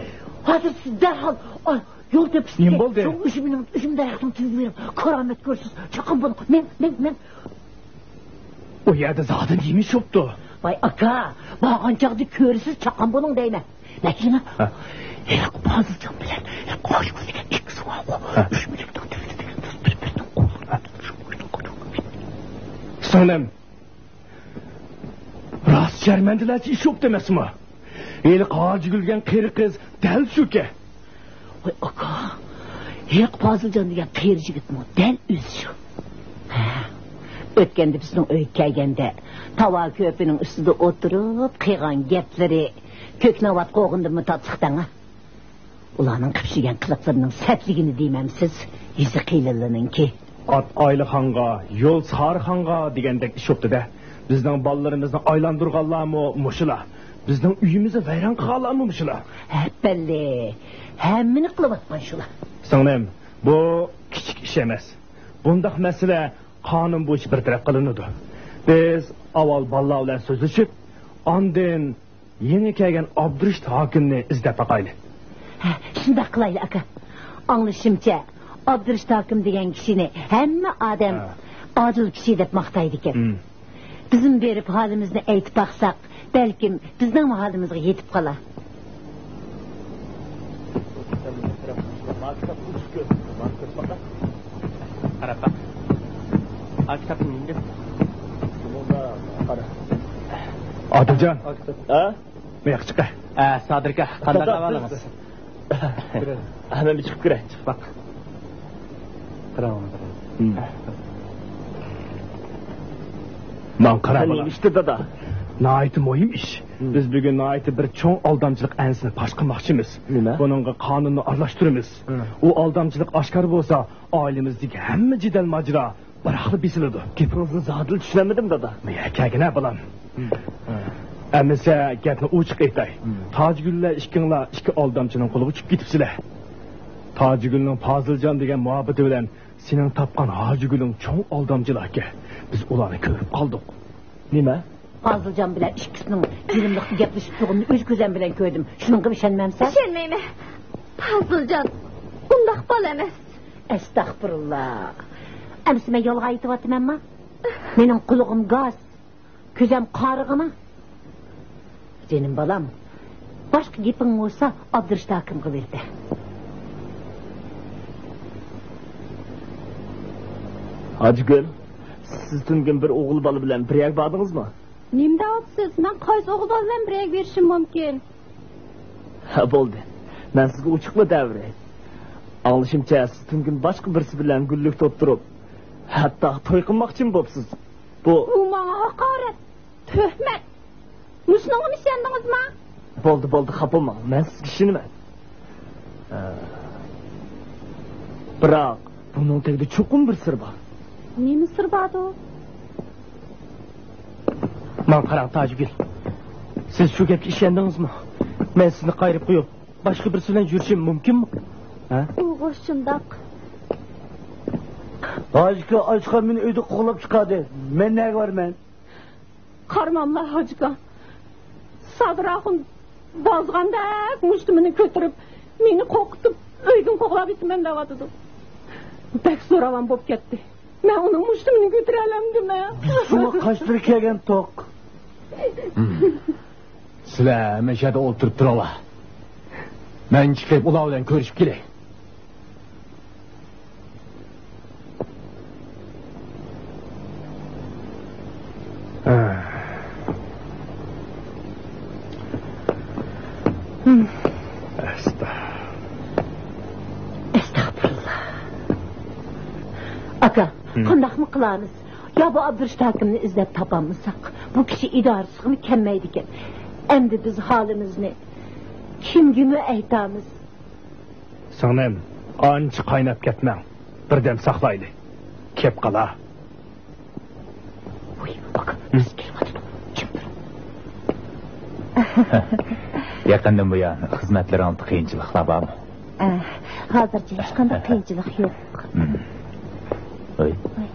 ھازىر سىز دەرھال، ئا، يول تېپىسىز. نېمە بولدى؟ شۇ ئۈجمىنىڭ، ئۈجمە دەرەخنىڭ تۈۋىگە بېرىڭ. كارامەت كۆرىسىز. چاققان بولۇڭ. مەن، مەن، مەن. ئۇ يەردە زادى نېمە ئىش بوپتۇ؟ ۋاي ئاكا، بارغان چاغدا كۆرىسىز، چاققان بولۇڭ دەيمەن. لېكىن ھېلىقى پازىلجان بىلەن ھېلىقى ئايگۈل دېگەن ئىككىسى بارغۇ. ئۈجمىلىكنىڭ تۈۋىدە دېگەن بىر-بىرىنىڭ قولىنى تۇتۇپ شۇ ئۆينىڭ قولىنى. سىڭلىم، راست شەرمەندىلەرچە ئىش بوپتۇ ئەمەسمۇ؟ ھېلىقى ھاجىگۈل دېگەن قېرى قىز دەل شۇكەن. ۋاي ئاكا، ھېلىقى پازىلجان دېگەن قېرى يىگىتمۇ دەل ئۆزى شۇ. ھە، ئۆتكەندە بىزنىڭ ئۆيگە كەلگەندە، تاۋا كۆپىنىڭ ئۈستىدە ئولتۇرۇپ قىلغان گەپلىرى، كۆك ناۋات قوغۇندىمۇ تاتلىق دەڭا. ئۇلارنىڭ قىلىپ يۈرگەن قىلىقلىرىنىڭ سەتلىكىنى دېمەمسىز؟ يۈزى قىيلىنلىنىڭكى. ئات ئايلىخانغا، يول سارىخانغا دېگەندەك ئىش بوپتۇ-دە. بىزنىڭ بالىلىرىمىزنى ئايلاندۇرغانلارمۇ مۇشۇلار. بىزنىڭ ئۆيىمىزنى ۋەيران قىلغانلارمۇ مۇشۇلار. ھەپپەللى، ھەممىنى قىلىۋاتقان شۇلار. سىڭلىم، بۇ كىچىك ئىش ئەمەس. بۇنداق مەسىلە قانۇن بويىچە بىر تەرەپ قىلىنىدۇ. بىز ئاۋۋال بالىلار بىلەن سۆزلىشىپ، ئاندىن يېڭى كەلگەن ئابدۇرېشىت ھاكىمنى ئىزدەپ باقايلى. ھە، شۇنداق قىلايلى، ئاكا. ئاڭلىشىمچە، ئابدۇرېشىت ھاكىم دېگەن كىشىنى ھەممە ئادەم ھە. ئادىل كىشى دەپ ماختايدىكەن. ھىم. بىزمۇ بېرىپ ھالىمىزنى ئېيتىپ باقساق، بەلكىم بىزنىڭمۇ ھالىمىزغا يېتىپ قالار. قاراپ باق. ئا، كىتابنى يېڭىپ. ئادىلجان. ھە؟ مۇياققا چىقە. ئە، سادىر ئاكا، قانداق ئەھۋالىڭىز؟ ھە، مەن بىر چىقىپ كىرەي. چىقىپ باق. قاراڭ، قاراڭ. ماڭا قارا، بالام. نېمە ئىشتى، دادا؟ ناھايىتى مۇھىم ئىش. بىز بۈگۈن ناھايىتى بىر چوڭ ئالدامچىلىق ئەنىسىنى پاش قىلماقچىمىز. نېمە؟ بۇنىڭغا قانۇننى ئارىلاشتۇرىمىز. ئۇ ئالدامچىلىق ئاشكارا بولسا، ئائىلىمىزدىكى ھەممە جېدەل ماجىرا بىراقلا بېسىلىدۇ. گېپىڭىزنى زادىلا چۈشىنەلمىدىم، دادا. يا، كەلگىنە، بالام. ئەمىسە گەپنى ئوچۇق ئېيتاي. تاجىگۈللەر ئىككىڭلار ئىككى ئالدامچىنىڭ قولىغا چۈشۈپ كېتىپسىلەر. تاجىگۈلنىڭ پازىلجان دېگەن مۇھەببىتى بىلەن سېنىڭ تاپقان ھاجىگۈلۈڭ چوڭ ئالدامچىلار ئىكەن. بىز ئۇلارنى كۆرۈپ قالدۇق. نېمە؟ پازىلجان بىلەن ئىككىسىنىڭ يېرىملىقتا گەپلىشىپ تۇرغىنىنى ئۆز كۆزۈم بىلەن كۆردۈم. شۇنىڭغىمۇ ئىشەنمەمسەن؟ ئىشەنمەيمەن. پازىلجان ئۇنداق بالا ئەمەس. ئەستەغپۇرۇللا. ئەمىسە مەن يالغان ئېيتىۋاتىمەنما؟ مېنىڭ قۇلىقىم گاس، كۆزۈم قارىغىنا. جېنىم بالام، باشقا گېپىڭ بولسا ئابدۇرېشىت ھاكىمغا بېرىپ بەر. ھاجىگۈل، سىز تۈنۈگۈن بىر ئوغۇل بالا بىلەن بىر يەرگە باردىڭىزمۇ؟ نېمە دەۋاتىسىز؟ مەن قايسى ئوغۇل بالا بىلەن بىر يەرگە بېرىشىم مۇمكىن؟ ھە، بولدى. مەن سىزگە ئوچۇقلا دەۋېرەي. ئاڭلىشىمچە، سىز تۈنۈگۈن باشقا بىرسى بىلەن گۈللۈكتە ئولتۇرۇپ، ھەتتا توي قىلماقچىمۇ بوپسىز؟ بۇ بۇ ماڭا ھاقارەت، تۆھمەت. مۇشۇنىڭغىمۇ ئىشەندىڭىزما؟ بولدى، بولدى، خاپا بولماڭ. مەن سىزگە ئىشىنىمەن. ھە. بىراق، بۇنىڭ تېگىدە چوقۇم بىر سىر بار. نېمە سىر باردۇ؟ ماڭا قاراڭ، تاجىگۈل. سىز شۇ گەپكە ئىشەندىڭىزمۇ؟ مەن سىزنى قايرىپ قويۇپ، باشقا بىرسى بىلەن يۈرۈشۈم مۇمكىنمۇ؟ ھە؟ ئۇغۇ شۇنداق. ھاجىكا ئاچقان مېنى ئۆيدە قوغلاپ چىقاردى. مەن نەگە بارىمەن؟ قارىماملا، ھاجىكا. سادىر ئاخۇن بازغاندەك مۇشتۇمىنى كۆتۈرۈپ، مېنى قورقۇتۇپ، ئۆيدىن قوغلاپ كېتىمەن دەۋاتىدۇ. بەك زوراۋان بولۇپ كەتتى. مەن ئۇنىڭ مۇشتۇمىنى كۆتۈرەلەمدىمەن؟ شۇڭا قاشلىرى كەلگەن توق. سىلەر ھەممە يەردە ئولتۇرۇپ تۇرۇڭلار. مەن چىقىپ ئۇلار بىلەن كۆرۈشۈپ كېلەي. قانداقمۇ قىلارمىز؟ يا بۇ ئابدۇرېشىت ھاكىمنى ئىزدەپ تاپالمىساق، بۇ كىشى ئىدارىسىغىمۇ كەلمەيدىكەن. ئەمدى بىز ھالىمىزنى كىمگىمۇ ئېيتارمىز؟ سىڭلىم، ئانچە قايناپ كەتمەڭ. بىردەم ساقلايلى. كەپ قالا. ۋۇي، ئاكا، بىز كېلىۋاتىدۇ. جىم تۇر. يېقىندىن بۇيان خىزمەتلىرىڭىزدە قىيىنچىلىقلار بارمۇ؟ ئە، ھازىرچە ھېچقانداق قىيىنچىلىق يوق. مم. ۋۇي. ۋۇي.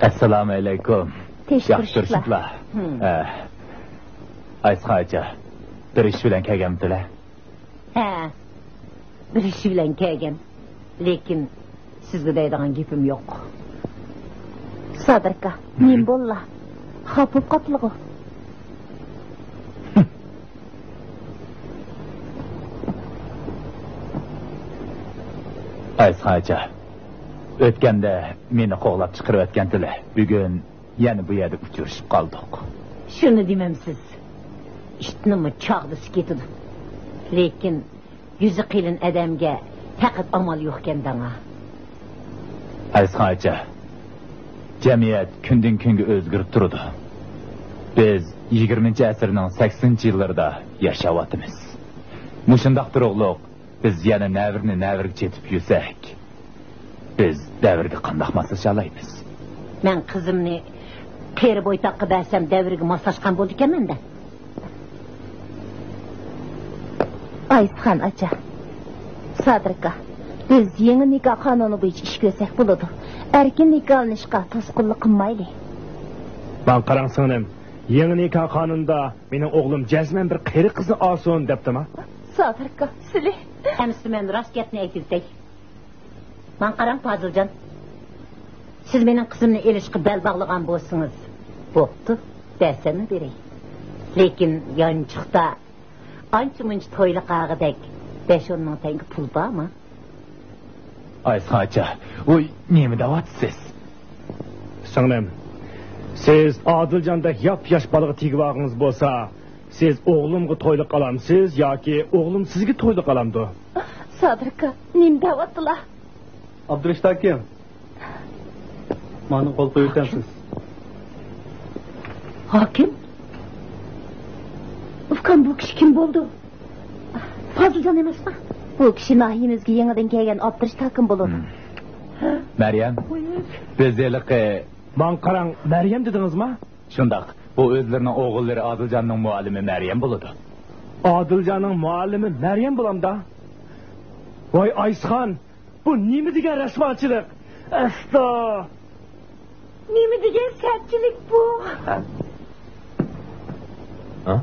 ئەسسالامۇ ئەلەيكۇم. ياخشى تۇرۇشۇپلا. مم. ئە، ئايسىخان ئاچا، بىر ئىش بىلەن كەلگەنمىدىلە؟ ھە، بىر ئىش بىلەن كەلگەن. لېكىن سىزگە دەيدىغان گېپىم يوق. سادىر ئاكا، نېمە بوللا؟ خاپا بولۇپ قاپلىغۇ؟ ئايسىخان ئاچا، ئۆتكەندە مېنى قوغلاپ چىقىرىۋەتكەنتىلە. بۈگۈن يەنە بۇ يەردە ئۇچرىشىپ قالدۇق. شۇنى دېمەمسىز. ئىتنىمۇ چاغدىسى كېتىدۇ. لېكىن يۈزى قېلىن ئادەمگە پەقەت ئامال يوقكەن داڭا. ئەسقان ئاچا، جەمئىيەت كۈندىن كۈنگە ئۆزگىرىپ تۇرىدۇ. بىز يىگىرمىنچى ئەسىرنىڭ سەكسىنىنچى يىللىرىدا ياشاۋاتىمىز. مۇشۇنداق تۇرۇقلۇق بىز يەنە نەۋرىنى نەۋرىگە چېتىپ يۈرسەك، بىز دەۋرگە قانداق ماسلىشالايمىز؟ مەن قىزىمنى قېرى بويتاققا بەرسەم، دەۋرگە ماسلاشقان بولىدىكەنمەن-دە. ئايسىخان ئاچا، سادىر ئاكا، بىز يېڭى نىكاھ قانۇنى بويىچە ئىش كۆرسەك بولىدۇ. ئەركىن نىكاھلىنىشقا توسقۇنلۇق قىلمايلى. ماڭا قاراڭ سىڭلىم، يېڭى نىكاھ قانۇنىدا مېنىڭ ئوغلۇم جەزمەن بىر قېرى قىزنى ئالسۇن دەپتىما؟ سادىر ئاكا، سىلى. ئەمىسە مەن راست گەپنى ئېيتىۋېتەي. ماڭا قاراڭ، پازىلجان. سىز مېنىڭ قىزىمنى ئېلىشقا بەل باغلىغان بولسىڭىز، بوپتۇ، بەرسەممۇ بېرەي. لېكىن يانچۇقتا ئانچە-مۇنچە تويلۇق ئاغىدەك بەش-ئون مىڭ تەڭگە پۇل بارمۇ؟ ئايسىخان ئاچا، ۋوي، نېمە دەۋاتىسىز؟ سىڭلىم، سىز ئادىلجاندەك ياپ-ياش بالىغا تېگىۋالغىنىڭىز بولسا، سىز ئوغلۇمغا تويلۇق ئالامسىز ياكى ئوغلۇم سىزگە تويلۇق ئالامدۇ؟ سادىر ئاكا، نېمە دەۋاتتىلا؟ ئابدۇرېشىت ھاكىم، مانا قول قويۇۋېتەمسىز. ھاكىم؟ ئۇكام، بۇ كىشى كىم بولىدۇ؟ پازىلجان ئەمەسمۇ؟ بۇ كىشى ناھىيىمىزگە يېڭىدىن كەلگەن ئابدۇرېشىت ھاكىم بولىدۇ. مەريەم، بىز ھېلىقى... ماڭا قاراڭ، مەريەم دېدىڭىزما؟ شۇنداق، بۇ ئۆزلىرىنىڭ ئوغۇللىرى ئادىلجاننىڭ مۇئەللىمى مەريەم بولىدۇ. ئادىلجاننىڭ مۇئەللىمى مەريەم بولامدا؟ ۋاي ئايسىخان، بۇ نېمە دېگەن رەسۋاچىلىق؟ ئەستا! نېمە دېگەن سەتچىلىك بۇ؟ ھە؟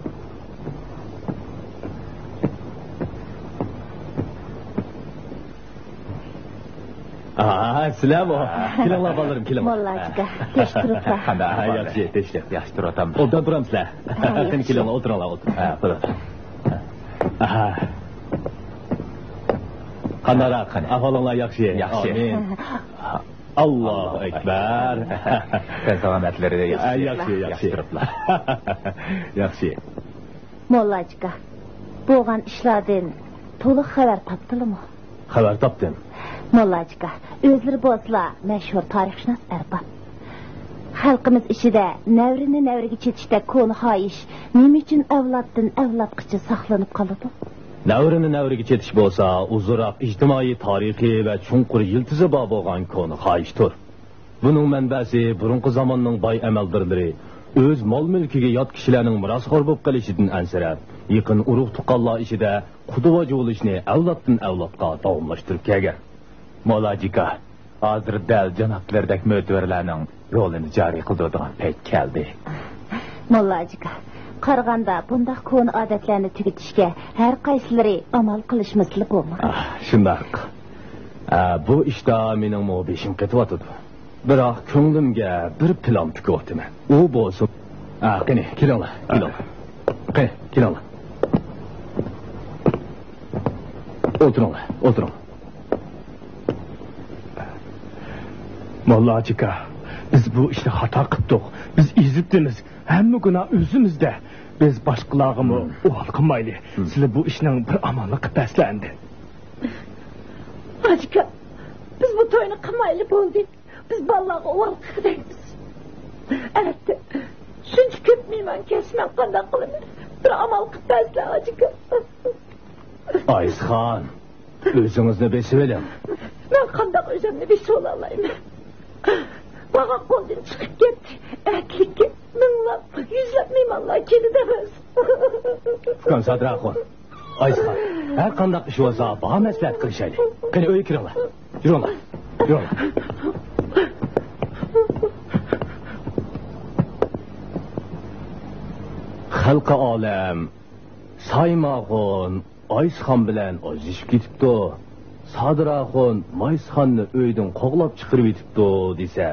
ئا، سىلەرمۇ؟ كېلىڭلار، بالىلىرىم، كېلىڭلار. موللاجىكا، تەشكۈرتلا. قانداق، ھە، ياخشى، تىنچلىق، ياخشى تۇرۇۋاتامدۇ؟ ئوبدان تۇرامسىلەر؟ ھە، قېنى، ياخشى. كېلىڭلار، ئولتۇرۇڭلار، ئولتۇرۇڭ. ھە، بولىدۇ. ئاھا. قانداقراق، قېنى، ئەھۋالىڭلار ياخشى؟ ياخشى. ئامىن. ئاللاھۇ ئەكبەر. تەن سالامەتلىرى ياخشى. ھە، ياخشى، ياخشى. ياخشى تۇرۇپلا. ياخشى. موللاجىكا، بولغان ئىشلاردىن تولۇق خەۋەر تاپتىلىمۇ؟ خەۋەر تاپتىم. موللاجىكا، ئۆزلىرى بولسىلا مەشھۇر تارىخشۇناس ئەرباب. خەلقىمىز ئىچىدە نەۋرىنى نەۋرىگە چېتىشتەك كونا خاھىش نېمە ئۈچۈن ئەۋلادتىن ئەۋلادقىچە ساقلىنىپ قالىدۇ؟ نەۋرىنى نەۋرىگە چېتىش بولسا ئۇزۇنراق ئىجتىمائىي، تارىخىي ۋە چوڭقۇر يىلتىزى بار بولغان كونا خاھىشتۇر. بۇنىڭ مەنبەسى بۇرۇنقى زاماننىڭ باي ئەمەلدارلىرى ئۆز مال-مۈلكىگە يات كىشىلەرنىڭ مىراسخور بولۇپ قېلىشىدىن ئەنسىرەپ، يېقىن ئۇرۇق-تۇغقانلار ئىچىدە قۇدا-باجا بولۇشنى ئەۋلادتىن ئەۋلادقا داۋاملاشتۇرۇپ كەلگەن. مولاجىكا، ھازىر دەل جانابلىرىدەك مۆتىۋەرلەرنىڭ رولىنى جارى قىلدۇرىدىغان پەيت كەلدى. موللاجىكا، قارىغاندا بۇنداق كونا ئادەتلەرنى تۈگىتىشكە ھەر قايسىلىرى ئامال قىلىشمىسىلا بولمايدۇ. ئاھ، شۇنداق. ئە، بۇ ئىشتا مېنىڭمۇ بېشىم قېتىۋاتىدۇ. بىراق كۆڭلۈمگە بىر پىلان پۈكۈۋاتىمەن. ئۇ بولسا، ئە، قېنى، كېلىڭلار، كېلىڭلار. قېنى، كېلىڭلار. ئولتۇرۇڭلار، ئولتۇرۇڭ. موللاجىكا، بىز بۇ ئىشنى خاتا قىپتۇق. بىز ئېزىپتىمىز. ھەممە گۇناھ ئۆزىمىزدە. بىز باشقىلارغىمۇ ئۇۋال قىلمايلى. سىلى بۇ ئىشنىڭ بىر ئامالىنى قىپ بەرسىلە ئەمدى. ھاجىكا، بىز بۇ توينى قىلمايلى بولدى. بىز بالىلارغا ئۇۋال قىلىدەيمىز. ئەتە شۇنچە كۆپ مېھمان كەلسە مەن قانداق قىلىمەن؟ بىر ئامال قىلىپ بەرسىلە، ھاجىكا. ئايسىخان، ئۆزىڭىزنى بېسىۋېلىڭ. مەن قانداق ئۆزۈمنى بېسىۋالالايمەن؟ بارغان قولدىن چىقىپ كەتتى. ئەتىلىككە مىڭلاپ، يۈزلەپ مېھمانلار كېلىدۇ ئەمەس. ئۇكام سادىر ئاخۇن، ئايسىخان، ھەر قانداق ئىش بولسا بار مەسلىھەت قىلىشايلى. قېنى، ئۆيگە كىرىڭلار. يۈرۈڭلار. يۈرۈڭلار. خەلقى ئالەم، سايماخۇن ئايسىخان بىلەن ئاجرىشىپ كېتىپتۇ، سادىر ئاخۇن مايسىخاننى ئۆيدىن قوغلاپ چىقىرىۋېتىپتۇ دېسە،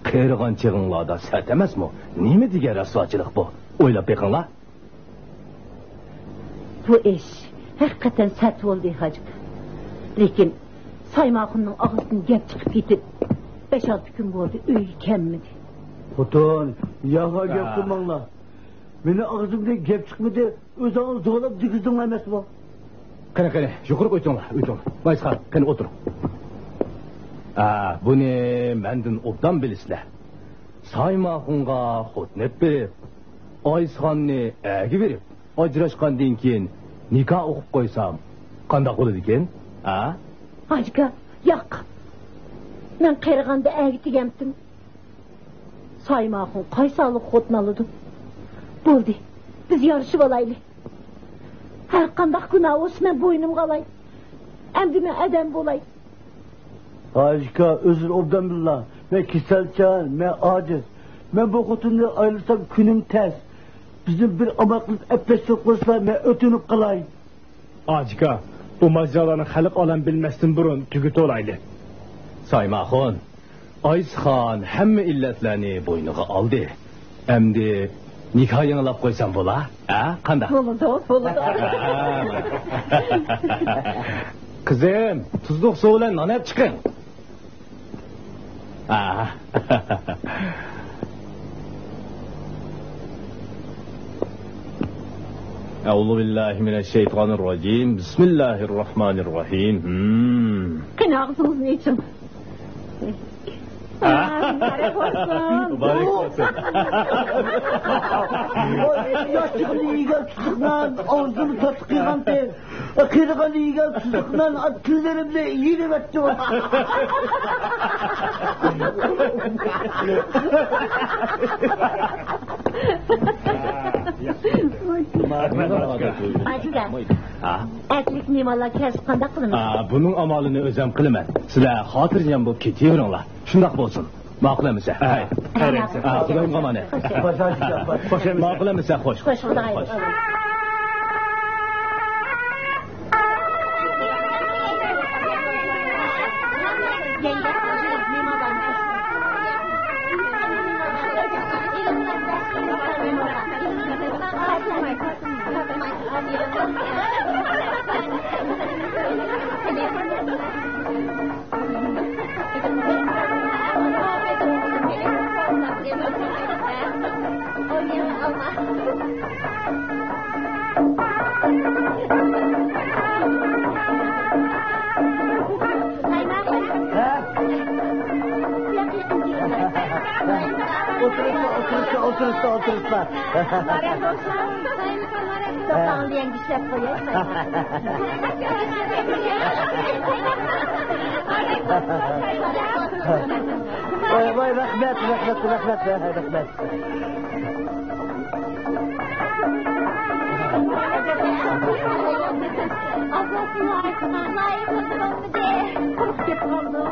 قېرىغان چېغىڭلاردا سەت ئەمەسمۇ؟ نېمە دېگەن رەسۋاچىلىق بۇ؟ ئويلاپ بېقىڭلار. بۇ ئىش ھەقىقەتەن سەت بولدى، ھاجىكا. لېكىن سايماخۇننىڭ ئاغزىدىن گەپ چىقىپ كېتىپ، بەش-ئالتە كۈن بولدى، ئۆيگە كەلمىدى. خوتۇن، ياخا گەپ قىلماڭلار. مېنىڭ ئاغزىمدىن گەپ چىقمىدى، ئۆزۈڭلار زورلاپ دېگۈزدۈڭلار ئەمەسمۇ؟ قېنى، قېنى، يۇقىرىغا ئۆتۈڭلار، ئۆتۈڭلار. مايسىخان، قېنى ئولتۇرۇڭ. ھە، بۇنى مەندىن ئوبدان بىلىسىلەر. سايماخۇنغا خوتۇن ئېلىپ بېرىپ، ئايسىخاننى ئەرگە بېرىپ، ئاجراشقاندىن كېيىن نىكاھ ئوقۇپ قويسام قانداق بولىدىكىن؟ ھە؟ ھاجىكا، ياق. مەن قېرىغاندا ئەرگە تېگەمتىم. سايماخۇن قايسى ھاللىق خوتۇن ئالىدۇ؟ بولدى، بىز يارىشىۋالايلى. ھەر قانداق گۇناھ بولسا مەن بوينۇمغا ئالاي. ئەمدى مەن ئادەم بولاي. ھاجىكا، ئۆزۈڭ ئوبدان بىللا. مەن كېسەلچان، مەن ئاجىز. مەن بۇ خوتۇندىن ئايرىلسام كۈنۈم تەس. بىزنى بىر ئامال قىلىپ ئەپلەشتۈرۈپ قويسىلا، مەن ئۆتۈنۈپ قالاي. ئاجىكا، بۇ ماجىرالارنى خەلق ئالەم بىلمەستىن بۇرۇن تۈگىتىۋالايلى. سايماخۇن، ئايسىخان ھەممە ئىللەتلەرنى بوينىغا ئالدى. ئەمدى نىكاھ يېڭىلاپ قويسام بولا؟ ھە، قانداق؟ بولىدۇ، بولىدۇ. قىزىم، تۇزلۇق سۇ بىلەن نان ئەپ چىقىڭ. أعوذ بالله من الشيطان الرجيم. بسم الله الرحمن الرحيم. Hmm. قېنى، ئاغزىڭىزنى ئېچىڭ. مۇبارەك بولسۇن. مۇبارەك بولسۇن. ۋاي، ياشلىقنى يېگەن تۇزلۇق نان، ئاغزىمنى تاتلىق قىلغانتى. قېرىغاندا يېگەن تۇزلۇق نان تىللىرىمنى يېرىۋەتتى. ئاجىكا، ھە؟ ئەتىلىك مېھمانلار كەلسە قانداق قىلىمىز؟ ئا، بۇنىڭ ئامالىنى ئۆزۈم قىلىمەن. سىلەر خاتىرجەم بولۇپ كېتىۋېرىڭلار. شۇنداق بولسۇن. ماقۇل ئەمىسە. ھەي. ھەي. ئا، خۇدايىمغا ئامانەت. خوش، خوش. ماقۇل ئەمىسە، خوش. خوش، خۇدايىم. خوش. ئولتۇرۇشتا، ئولتۇرۇشتا، ئولتۇرۇشتا، ئولتۇرۇشتا. توپاڭ دېگەن گۈچلەپ قوياي. ۋاي، ۋاي، رەھمەت، رەھمەت، رەھمەت، رەھمەت. قۇرۇق كېتىپ قالدۇق.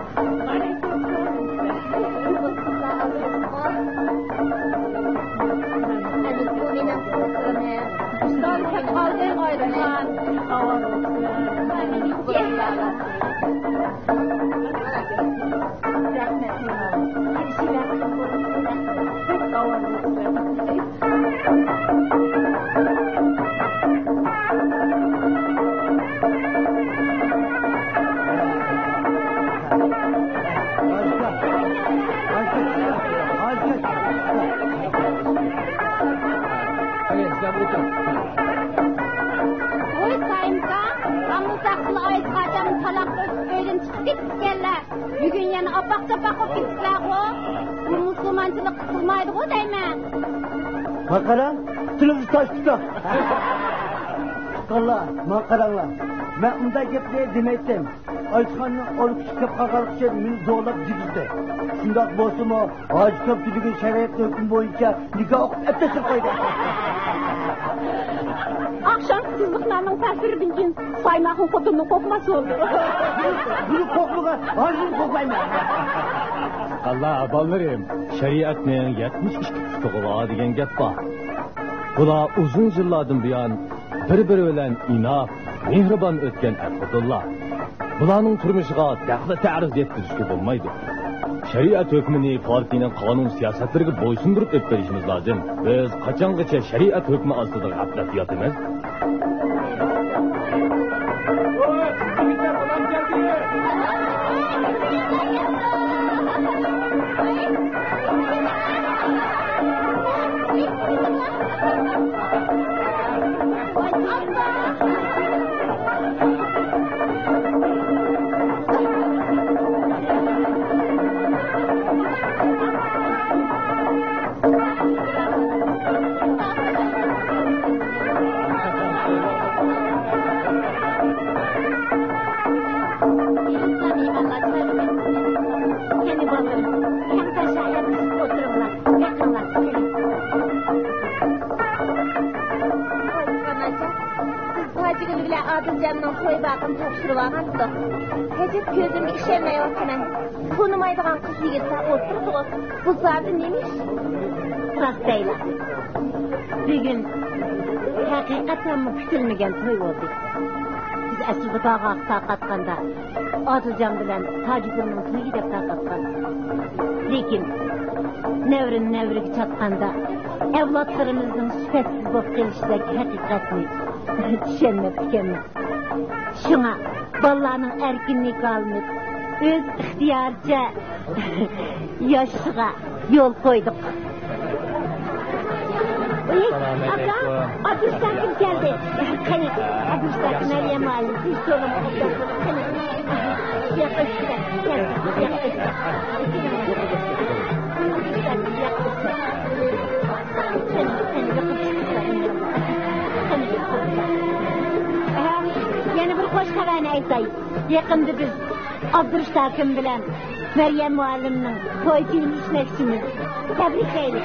ۋوي، سايىمكا، ئامما ساقچىلار ئايسىخان ئاكامنى تالاق قىلىپ ئۆيدىن چىقىپ كېتىپتىكەنلەر. بۈگۈن يەنە ئاپاق-چاپاق بولۇپ كېتىپلەرغۇ. بۇ مۇسۇلمانچىلىققا سىغمايدىغۇ دەيمەن. ماڭا قاراڭ، تىلىڭىزنى تاش تۇتۇڭ. تۇغقانلار، ماڭا قاراڭلار. مەن ئۇنداق گەپنى دېمەيتتىم. ئايتخاننىڭ ئورۇق چىقىپ قالغانلىقى ئۈچۈن مېنى زورلاپ دېگۈزدى. شۇنداق بولسىمۇ، ھاجى كاپتى بۈگۈن شەرىئەت ھۆكمى بويىچە نىكاھ ئوقۇپ ئەپتە چىقىپ قالدى. ئاخشامقى سىزلىقلارنىڭ تەسىرىدىن كېيىن سايماخۇن خوتۇننى قوقماسۇن. بۇنى قوقمىغان، ھازىرمۇ قوقمايمەن. تۇغقانلار، بالىلىرىم، شەرىئەتنىڭ يەتمىش ئىككى پۇتىغا بار دېگەن گەپ بار. بۇلار ئۇزۇن يىللاردىن بۇيان بىر-بىرى بىلەن ئىناق، مېھرىبان ئۆتكەن ئەر-خوتۇنلار. بۇلارنىڭ تۇرمۇشىغا دەخلى تەرۇز يەتكۈزۈشكە بولمايدۇ. شەرىئەت ھۆكمىنى پارتىيىنىڭ قانۇن سىياسەتلىرىگە بويسۇندۇرۇپ ئۆتۈپ بېرىشىمىز لازىم. بىز قاچانغىچە شەرىئەت ھۆكمى ئاستىدا غەپلەتتە ياتىمىز؟ قېنى بالىلىرىم، كەمتەر شائىرنى ئولتۇرۇڭلار، بېقىڭلار، كېلىڭ. قايتقان ئاچا، بىز تاجىگۈل بىلەن ئادىلجاننىڭ توي باقىنى تاپشۇرۇۋالغانتۇق. ھەجەپ كۆزۈمگە ئىشەنمەيۋاتىمەن. تونۇمايدىغان قىز يىگىتلەر ئولتۇرىدىغۇ. بۇ زادى نېمە ئىش؟ راست دەيلا. بۈگۈن ھەقىقەتەنمۇ كۈتۈلمىگەن توي بولدى. بىز ئەسلىدە باغاققا تارقاتقاندا، ئادىلجان بىلەن تاجىگۈلنىڭ تويى دەپ تارقاتقان. لېكىن نەۋرىنى نەۋرىگە چاتقاندا، ئەۋلادلىرىمىزنىڭ سۈپەتسىز بولۇپ قېلىشىدەك ھەقىقەتنى چۈشەنمەپتىكەنمىز. شۇڭا بالىلارنىڭ ئەركىنلىكىگە ئالىنىپ، ئۆز ئىختىيارىچە ياشىشىغا يول قويدۇق. ئۇي، ئاكا، ئابدۇرۇستاقىم كەلدى. قېنى، ئابدۇرۇستاق، مەريەم مۇئەللىم، سىز سورۇن. قېنى، ياقىشىسىز، كەل، ياقىشىسىز. يەنە بىر خوش خەۋەرنى ئېيتاي. يېقىندا بىز ئابدۇرۇشىت ھاكىم بىلەن مەريەم مۇئەللىمنىڭ توي كۈنىنى ئىشلەتكۈچىمىز. تەبرىكلەيلى!